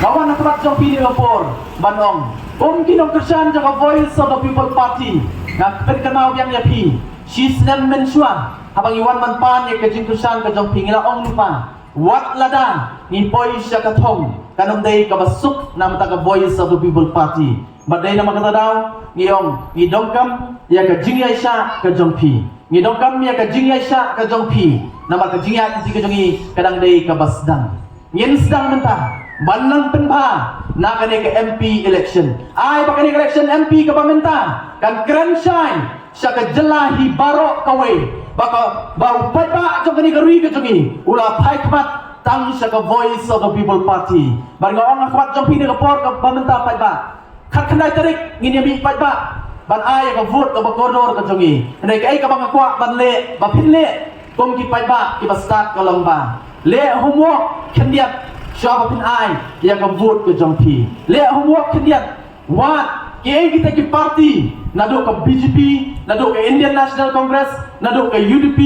nga wan ha khmat jong phi ha kane ka por ban ong, kum ki nongkyrshan jong ka Voice of the People Party, nga pynkynmaw biang ïa phi. Shi snem mynshuwa haba ngi wan ban pan ïa ka jingkyrshan ka jong phi, ngi la ong lypa, wat lada ngi poi sha ka thong, kan ym dei kaba suk na ka bynta ka Voice of the People Party. Bad dei namar kata ka daw ngi ong, ngi donkam ïa ka jingïaishah ka jong phi. Ngi donkam ïa ka jingïaishah ka jong phi, namar ka jingïaid lynti ka jong ngi ka dang dei kaba sdang. Ngin sdang mynta ban nang pynbha na kane ka M P election. Ai ba kane ka election M P kaba mynta kan kren shai sha ka jylla hi baroh kawei, ba ka, ba u paidbah jong kane ka ri ka jong ngi u la phai khmat tang sha ka Voice of the People Party. Bad nga ong ha khmat jong phi ha kane ka por kaba mynta paidbah, khatkhyndai tarik ngin ïa mih paidbah ban ai ïa ka vote kaba kordor ka jong ngi. Hynrei kaei kaba nga kwah ban leh, ba phin leh kum ki paidbah kiba stad ka long ba leh homework khyndiat shuwa ba phin ai ïa ka vote ka jong phi. Leh homework khyndiat. Wat kiei kita ki party, naduh ka B J P, naduh ka Indian National Congress, naduh ka U D P,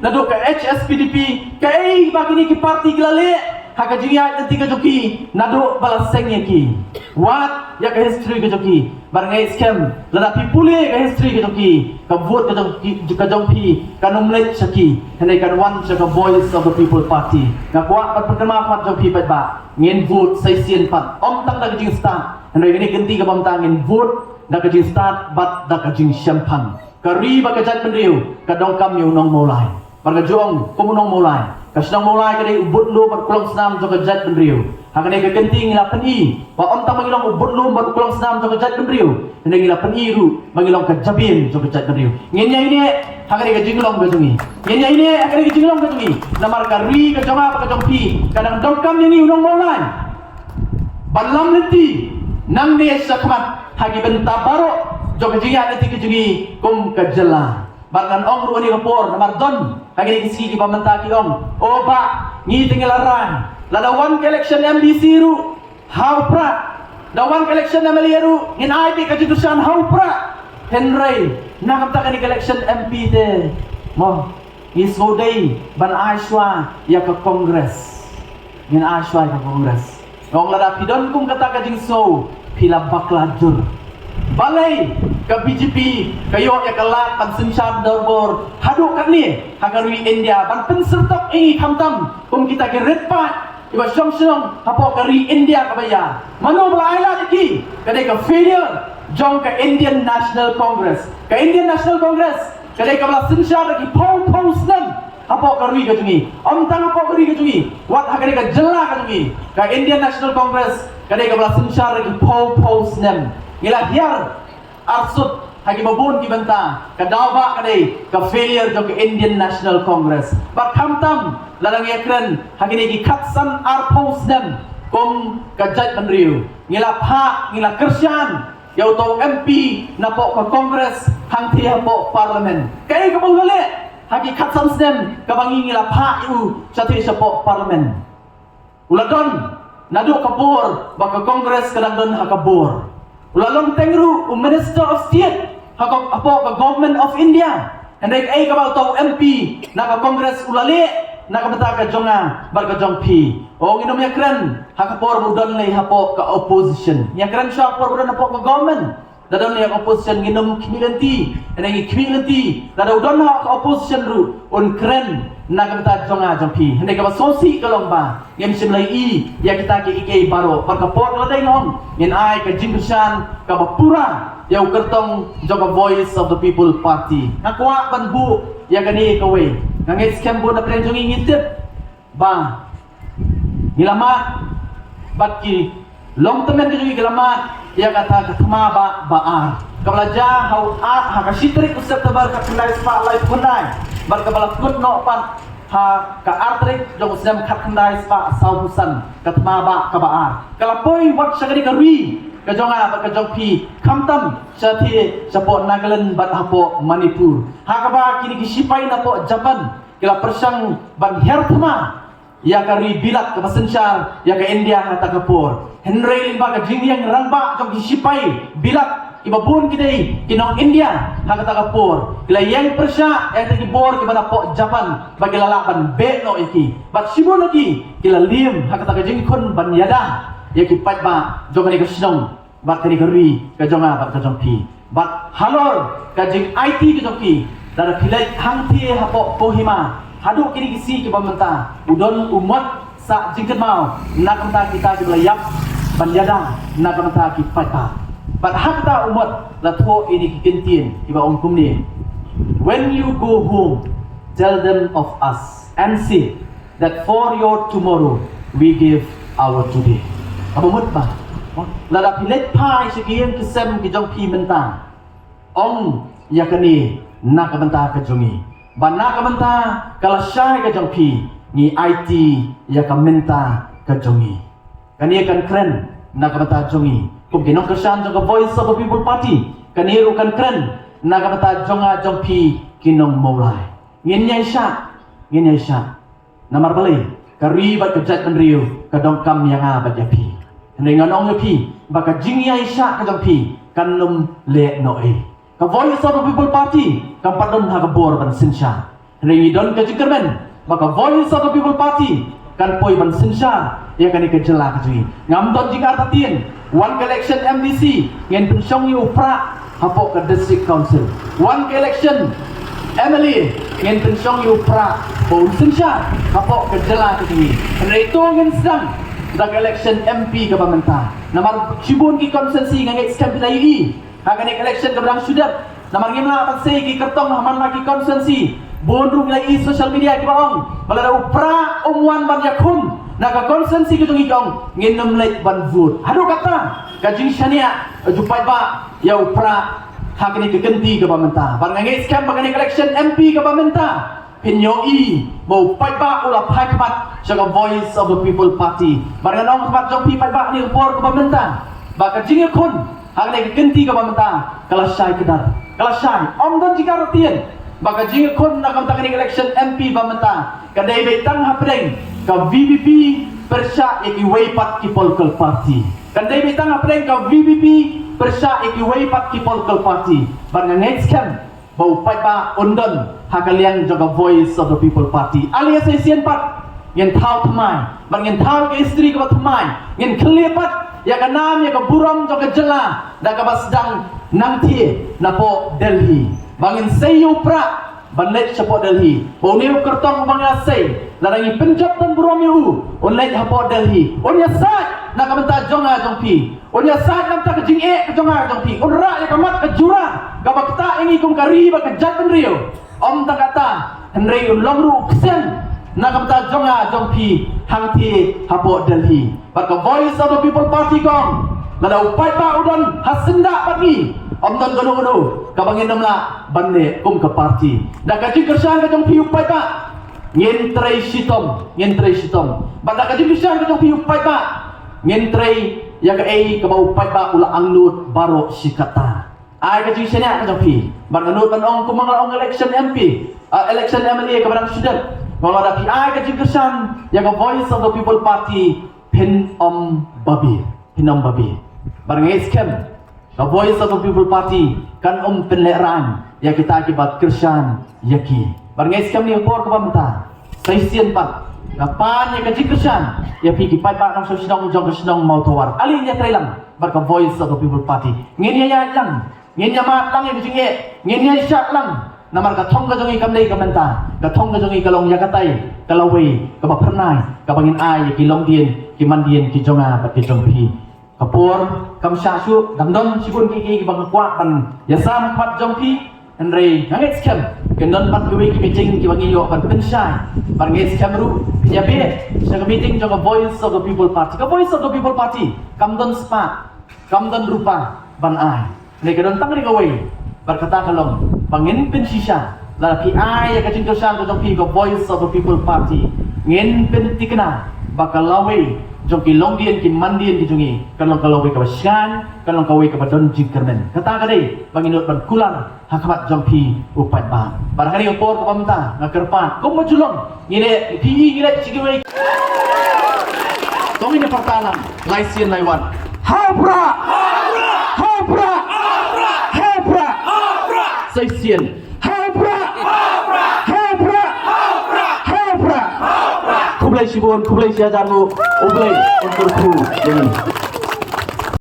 naduh ka H S P D P, kaei ba kine ki party ki la leh ha ka jingïaid lynti ka jong ki naduh ba la seng ïa ki. Wat ïa ka history ka jong ki. Bad nga ngeit skhem lada phi pule ka history ka jong ki, ka vote ka jong ki, ka jong phi kan ym leit sha ki, hynrei kan wan sha ka Voice of the People Party. Nga kwah ban pynkynmaw ha khmat jong phi paidbah, ngin vote sa shisien pat, ym tang da ka jingstad. Hynrei kane ka lynti kaba mynta ngin vote da ka jingstad bad da ka jingshemphang. Ka ri bad ka jaitbynriew ka donkam ïa u nong Mawlai. Bad nga ju ong kum u nong Mawlai, ka shnong Mawlai ka dei u budlum bad u klongsnam jong ka jaitbynriew. Ha kane ka kynti ngi la pyni ba ym tang ba ngi long u budlum bad u klongsnam jong ka jaitbynriew, hynrei ngi la pyni ruh ba ngi long ka jabieng jong ka jaitbynriew. Ngin ïaineh ha kane ka jinglong ka jong ngi. Ngin ïaineh ha kane ka jinglong ka jong ngi, namar ka ri ka jong nga bad ka jong phi ka dang donkam ïa ngi u nong Mawlai ban lam lynti nangne shakhmat ha ki bynta baroh jong ka jingïaid lynti ka jong ngi kum ka jylla. Bad ngan ong ruh ha kane ka por, namar don ha kine ki sngi kiba mynta ki ong, o bah, ngi te ngi la rai, lada wan ka election M D C ruh ha u Prah, da wan ka election M L A ruh ngin ai beit ka jingkyrshan ha u Prah. Hynrei na ka bynta kane ka election M P te, mo, ngi sngewdei ban ai shuwa ïa ka Congress. Ngin ai shuwa ïa ka Congress. Nga ong lada phi don kum kata ka jingsngew, phi la bakla jur. Balei ka B J P ka ïoh ïa ka lad ban synshar dorbar haduh katne ha ka ri India ban pynsyrtok ïa ngi khamtam kum kita ki rit paid kiba shong shnong hapoh ka ri India kaba ïa. Mano ba la ai lad ïa ki? Ka dei ka failure jong ka Indian National Congress. Ka Indian National Congress ka dei kaba la synshar da ki phew phew snem hapoh ka ri ka jong ngi. Ym tang hapoh ka ri ka jong ngi, wat ha kane ka jylla ka jong ngi, ka Indian National Congress ka dei kaba la synshar da ki phew phew snem. Ngi la hiar arsut ha kiba bun ki bynta, ka daw ba ka dei ka failure jong ka Indian National Congress. Bad khamtam lada ngi ïakren ha kine ki khatsan arphew snem kum ka jaitbynriew, ngi la phah, ngi la kyrshan ïa uto u M P napoh ka Congress hangtei hapoh Parliament. Kaei kaba u la leh ha ki khatsan snem kaba ngi, ngi la phah ïa u shatei shapoh Parliament? U la don naduh ka bor ba ka Congress ka dang don ha ka bor. U la long teng ruh u Minister of State ha ka, hapoh ka Government of India. Hynrei kaei kaba uto u M P na ka Congress u la leh na ka bynta ka jong nga bad ka jong phi? O, ngin ym ïakren ha ka por ba u don lei hapoh ka opposition. Ngi ïakren shuwa ha ka por ba u don hapoh ka government. Da don ïa ka opposition ngin ym khmih lynti, hynrei ngi khmih lynti lada u don ha ka opposition ruh un kren na ka bynta jong nga jong phi. Hynrei kaba sngewsih ka long ba ngim shym la ïohi ïa kita kiei kiei baroh. Bad ka por ka la dei, nga ong, ngin ai ka jingkyrshan kaba pura ïa u kyrtong jong ka Voice of the People Party. Nga kwah ban buh ïa kane kawei. Nga ngeit skhem bun na pdeng jong ngi ngi tip ba ngi la mad bad ki longtymmen ka jong ngi ki la mad ïa kata ka thma bah ba ar kaba la jia ha u ar, ha ka shi tarik u September khatkhyndai spah laiphew khyndai, bad kaba la kut noh pat ha ka ar tarik jong u snem khatkhyndai spah sawphew san, ka thma bah kaba ar. Ka la poi wat sha kane ka ri ka jong nga bad ka jong phi, khamtam shatei shapoh Nagaland bad hapoh Manipur. Ha kaba kine ki sipai napoh Japan ki la pyrshang ban hiar thma ïa ka ri Bilat kaba synshar ïa ka India ha kata ka por. Hynrei lyngba ka jingïeng rangbah jong ki sipai Bilat kiba bun ki dei ki nong India ha kata ka por, ki la ïeng pyrshah ïa kita ki bor kiba napoh Japan ba ki la lah ban beh noh ïa ki. Bad shibun na ki ki la liem ha kata ka jingkhun ban ïada ïa ki paidbah jong kane ka shnong bad kane ka ri ka jong nga bad ka jong phi. Bad halor ka jingaiti ka jong phi, lada phi leit hangtei hapoh Kohima haduh kine ki sngi kiba mynta, u don u mot sah jingkynmaw na ka bynta kita kiba la ïap ban ïada na ka bynta ki paidbah. Bad ha kata u mot la thoh ïa kine ki kyntien kiba ong kumne: "When you go home, tell them of us and say that for your tomorrow we give our today." Kaba mut ba lada phi leit phai sha ki ïing ki sem ki jong phi mynta, ong ïa kane na ka bynta ka jong ngi, ba na ka bynta ka lashai ka jong phi ngi aiti ïa ka mynta ka jong ngi. Kane kan kren na ka bynta jong ngi kum ki nongkyrshan jong ka Voice of the People Party. Kane ruh kan kren na ka bynta jong nga jong phi ki nong Mawlai. Ngin ïai shah, ngin ïai shah. Namar balei? Ka ri bad ka jaitbynriew ka donkam ïa nga bad ïa phi. Hynrei ngan ong ïa phi ba ka jingïaishah ka jong phi kan ym leh noh ei. Ka Voice of the People Party kam pat don ha ka bor ban synshar. Hynrei ngi don ka jingkyrmen ba ka Voice of the People Party kan poi ban synshar ïa kane ka jylla ka jong ngi. Ngam don jingartatien, wan ka election M D C ngin pynshong ïa u Prah hapoh ka District Council. Wan ka election M L A ngin pynshong ïa u Prah ba un synshar hapoh ka jylla ka jong ngi. Hynrei to ngin sdang da ka election M P kaba mynta. Namar shibun ki constituency nga ngeit skhem phi la ïohi ha kane ka election kaba dang shu dep. Namar ngim lah ban sei ki kyrtong ha man la ki constituency. Bun ruh ngi la ïohi social media kiba ong ba lada u Prah um wan ban ïakhun na ka constituency ka jong ngi, ki ong ngin ym leit ban vote. Haduh katta ka jingshaniah ka jong u paidbah ïa u Prah ha kane ka kynti kaba mynta. Bad nga ngeit skhem ba kane ka election M P kaba mynta phin ïohi ba u paidbah u la phai khmat sha ka Voice of the People Party. Bad ngan ong khmat jong phi paidbah ha kane ka por kaba mynta ba ka jingïakhun ha kane ka kynti kaba mynta ka lashai kdar. Ka lashai. Ym don jingartatien ba ka jingïakhun na ka bynta kane ka election M P ba mynta ka dei beit tang hapdeng ka V P P pyrshah ïa kiwei pat ki political party. Ka dei beit tang hapdeng ka V P P pyrshah ïa kiwei pat ki political party. Bad nga ngeit skhem ba u paidbah un don ha ka liang jong ka Voice of the People Party. Ale ïa sa shisien pat ngin thaw thymmai bad ngin thaw ka history kaba thymmai. Ngin khlieh pat ïa ka nam ïa ka burom jong ka jylla da kaba sdang nangthie napoh Delhi. Ba ngin sei ïa u Prah ban leit shapoh Delhi. Ba une u kyrtong uba ngi la sei, lada ngi pynjot ban burom ïa u, un leit hapoh Delhi, un ïasaid na ka bynta jong nga jong phi. Un ïasaid na ka bynta ka jingeh ka jong nga jong phi. Un rah ïa ka mat ka jura kaba ktah ïa ngi kum ka ri bad ka jaitbynriew. Ym tang katta, hynrei un long ruh u ksiang na ka bynta jong nga jong phi hangthie hapoh Delhi. Bad ka Voice of the People Party ka ong, lada u paidbah u don ha syndah bad ngi, ym don kano kano kaba ngin ym lah ban leh kum ka party. Da ka jingkyrshan ka jong phi u paidbah, ngin trei shitom, ngin trei shitom. Bad da ka jingkyrshan ka jong phi u paidbah, ngin trei ïa kaei kaba u paidbah u la angnud baroh shi katta. Ai ka jingshaniah ka jong phi. Bad nga nud ban ong kumba nga la ong election M P, ah, election M L A kaba dang shu dep. Nga ong lada phi ai ka jingkyrshan ïa ka Voice of the People Party, phin ym babe, phin ym babe. Bad nga ngeit skhem ka Voice of the People Party kan ym pynlehraiñ ïa kita kiba kyrshan ïa ki. Bad nga ngeit skhem ha kane ka por kaba mynta, sa shisien pat nga pan ïa ka jingkyrshan ïa phi ki paidbah nongshong shnong jong ka shnong Mawthawar. Ale ngin ïatrei lang bad ka Voice of the People Party. Ngin ïaid lang, ngin ïamad lang ïa ka jingeh, ngin ïashah lang. Namar ka thong ka jong ngi kam dei ka mynta, ka thong ka jong ngi ka long ïa katai ka lawei kaba phyrnai, kaba ngin ai ïa ki longdien ki mandien ki jong nga bad ki jong phi. Ka por kam shah shuh, dang don shibun kiei kiei kiba nga kwah ban ïasam ha khmat jong phi. Hynrei nga ngeit skhem kin don pat kiwei ki meeting kiba ngi ïoh ban pynshai. Bad nga ngeit skhem ruh phin ïabeh sha ka meeting jong ka Voice of the People Party. Ka Voice of the People Party kam don spah, kam don rupa ban ai. Hynrei ka don tang ri kawei. Bad kata ka long ba ngin pynshisha. Lada phi ai ïa ka jingkyrshan ka jong phi ka Voice of the People Party, ngin pynthikna ba ka lawei jong ki longdien ki mandien ki jong ngi kan long ka lawei kaba shngaiñ, kan long kawei kaba don jingkyrmen. Kata ka dei ba ngin nud ban kular ha khmat jong phi u paidbah. Bad ha kane ka por kaba mynta nga kyrpad kumba ju long ngi leh, phi ngi leh shi kiwei. To ngin ïa pyrta lang lai sien lai wan. Ha u Prah! Ha u Prah! Ha u Prah! Sa shisien. Ha u Prah! Ha u Prah! Ha u Prah! Khublei shibun, khublei shihajar nguh. U Blei un kyrkhu ïa ngi.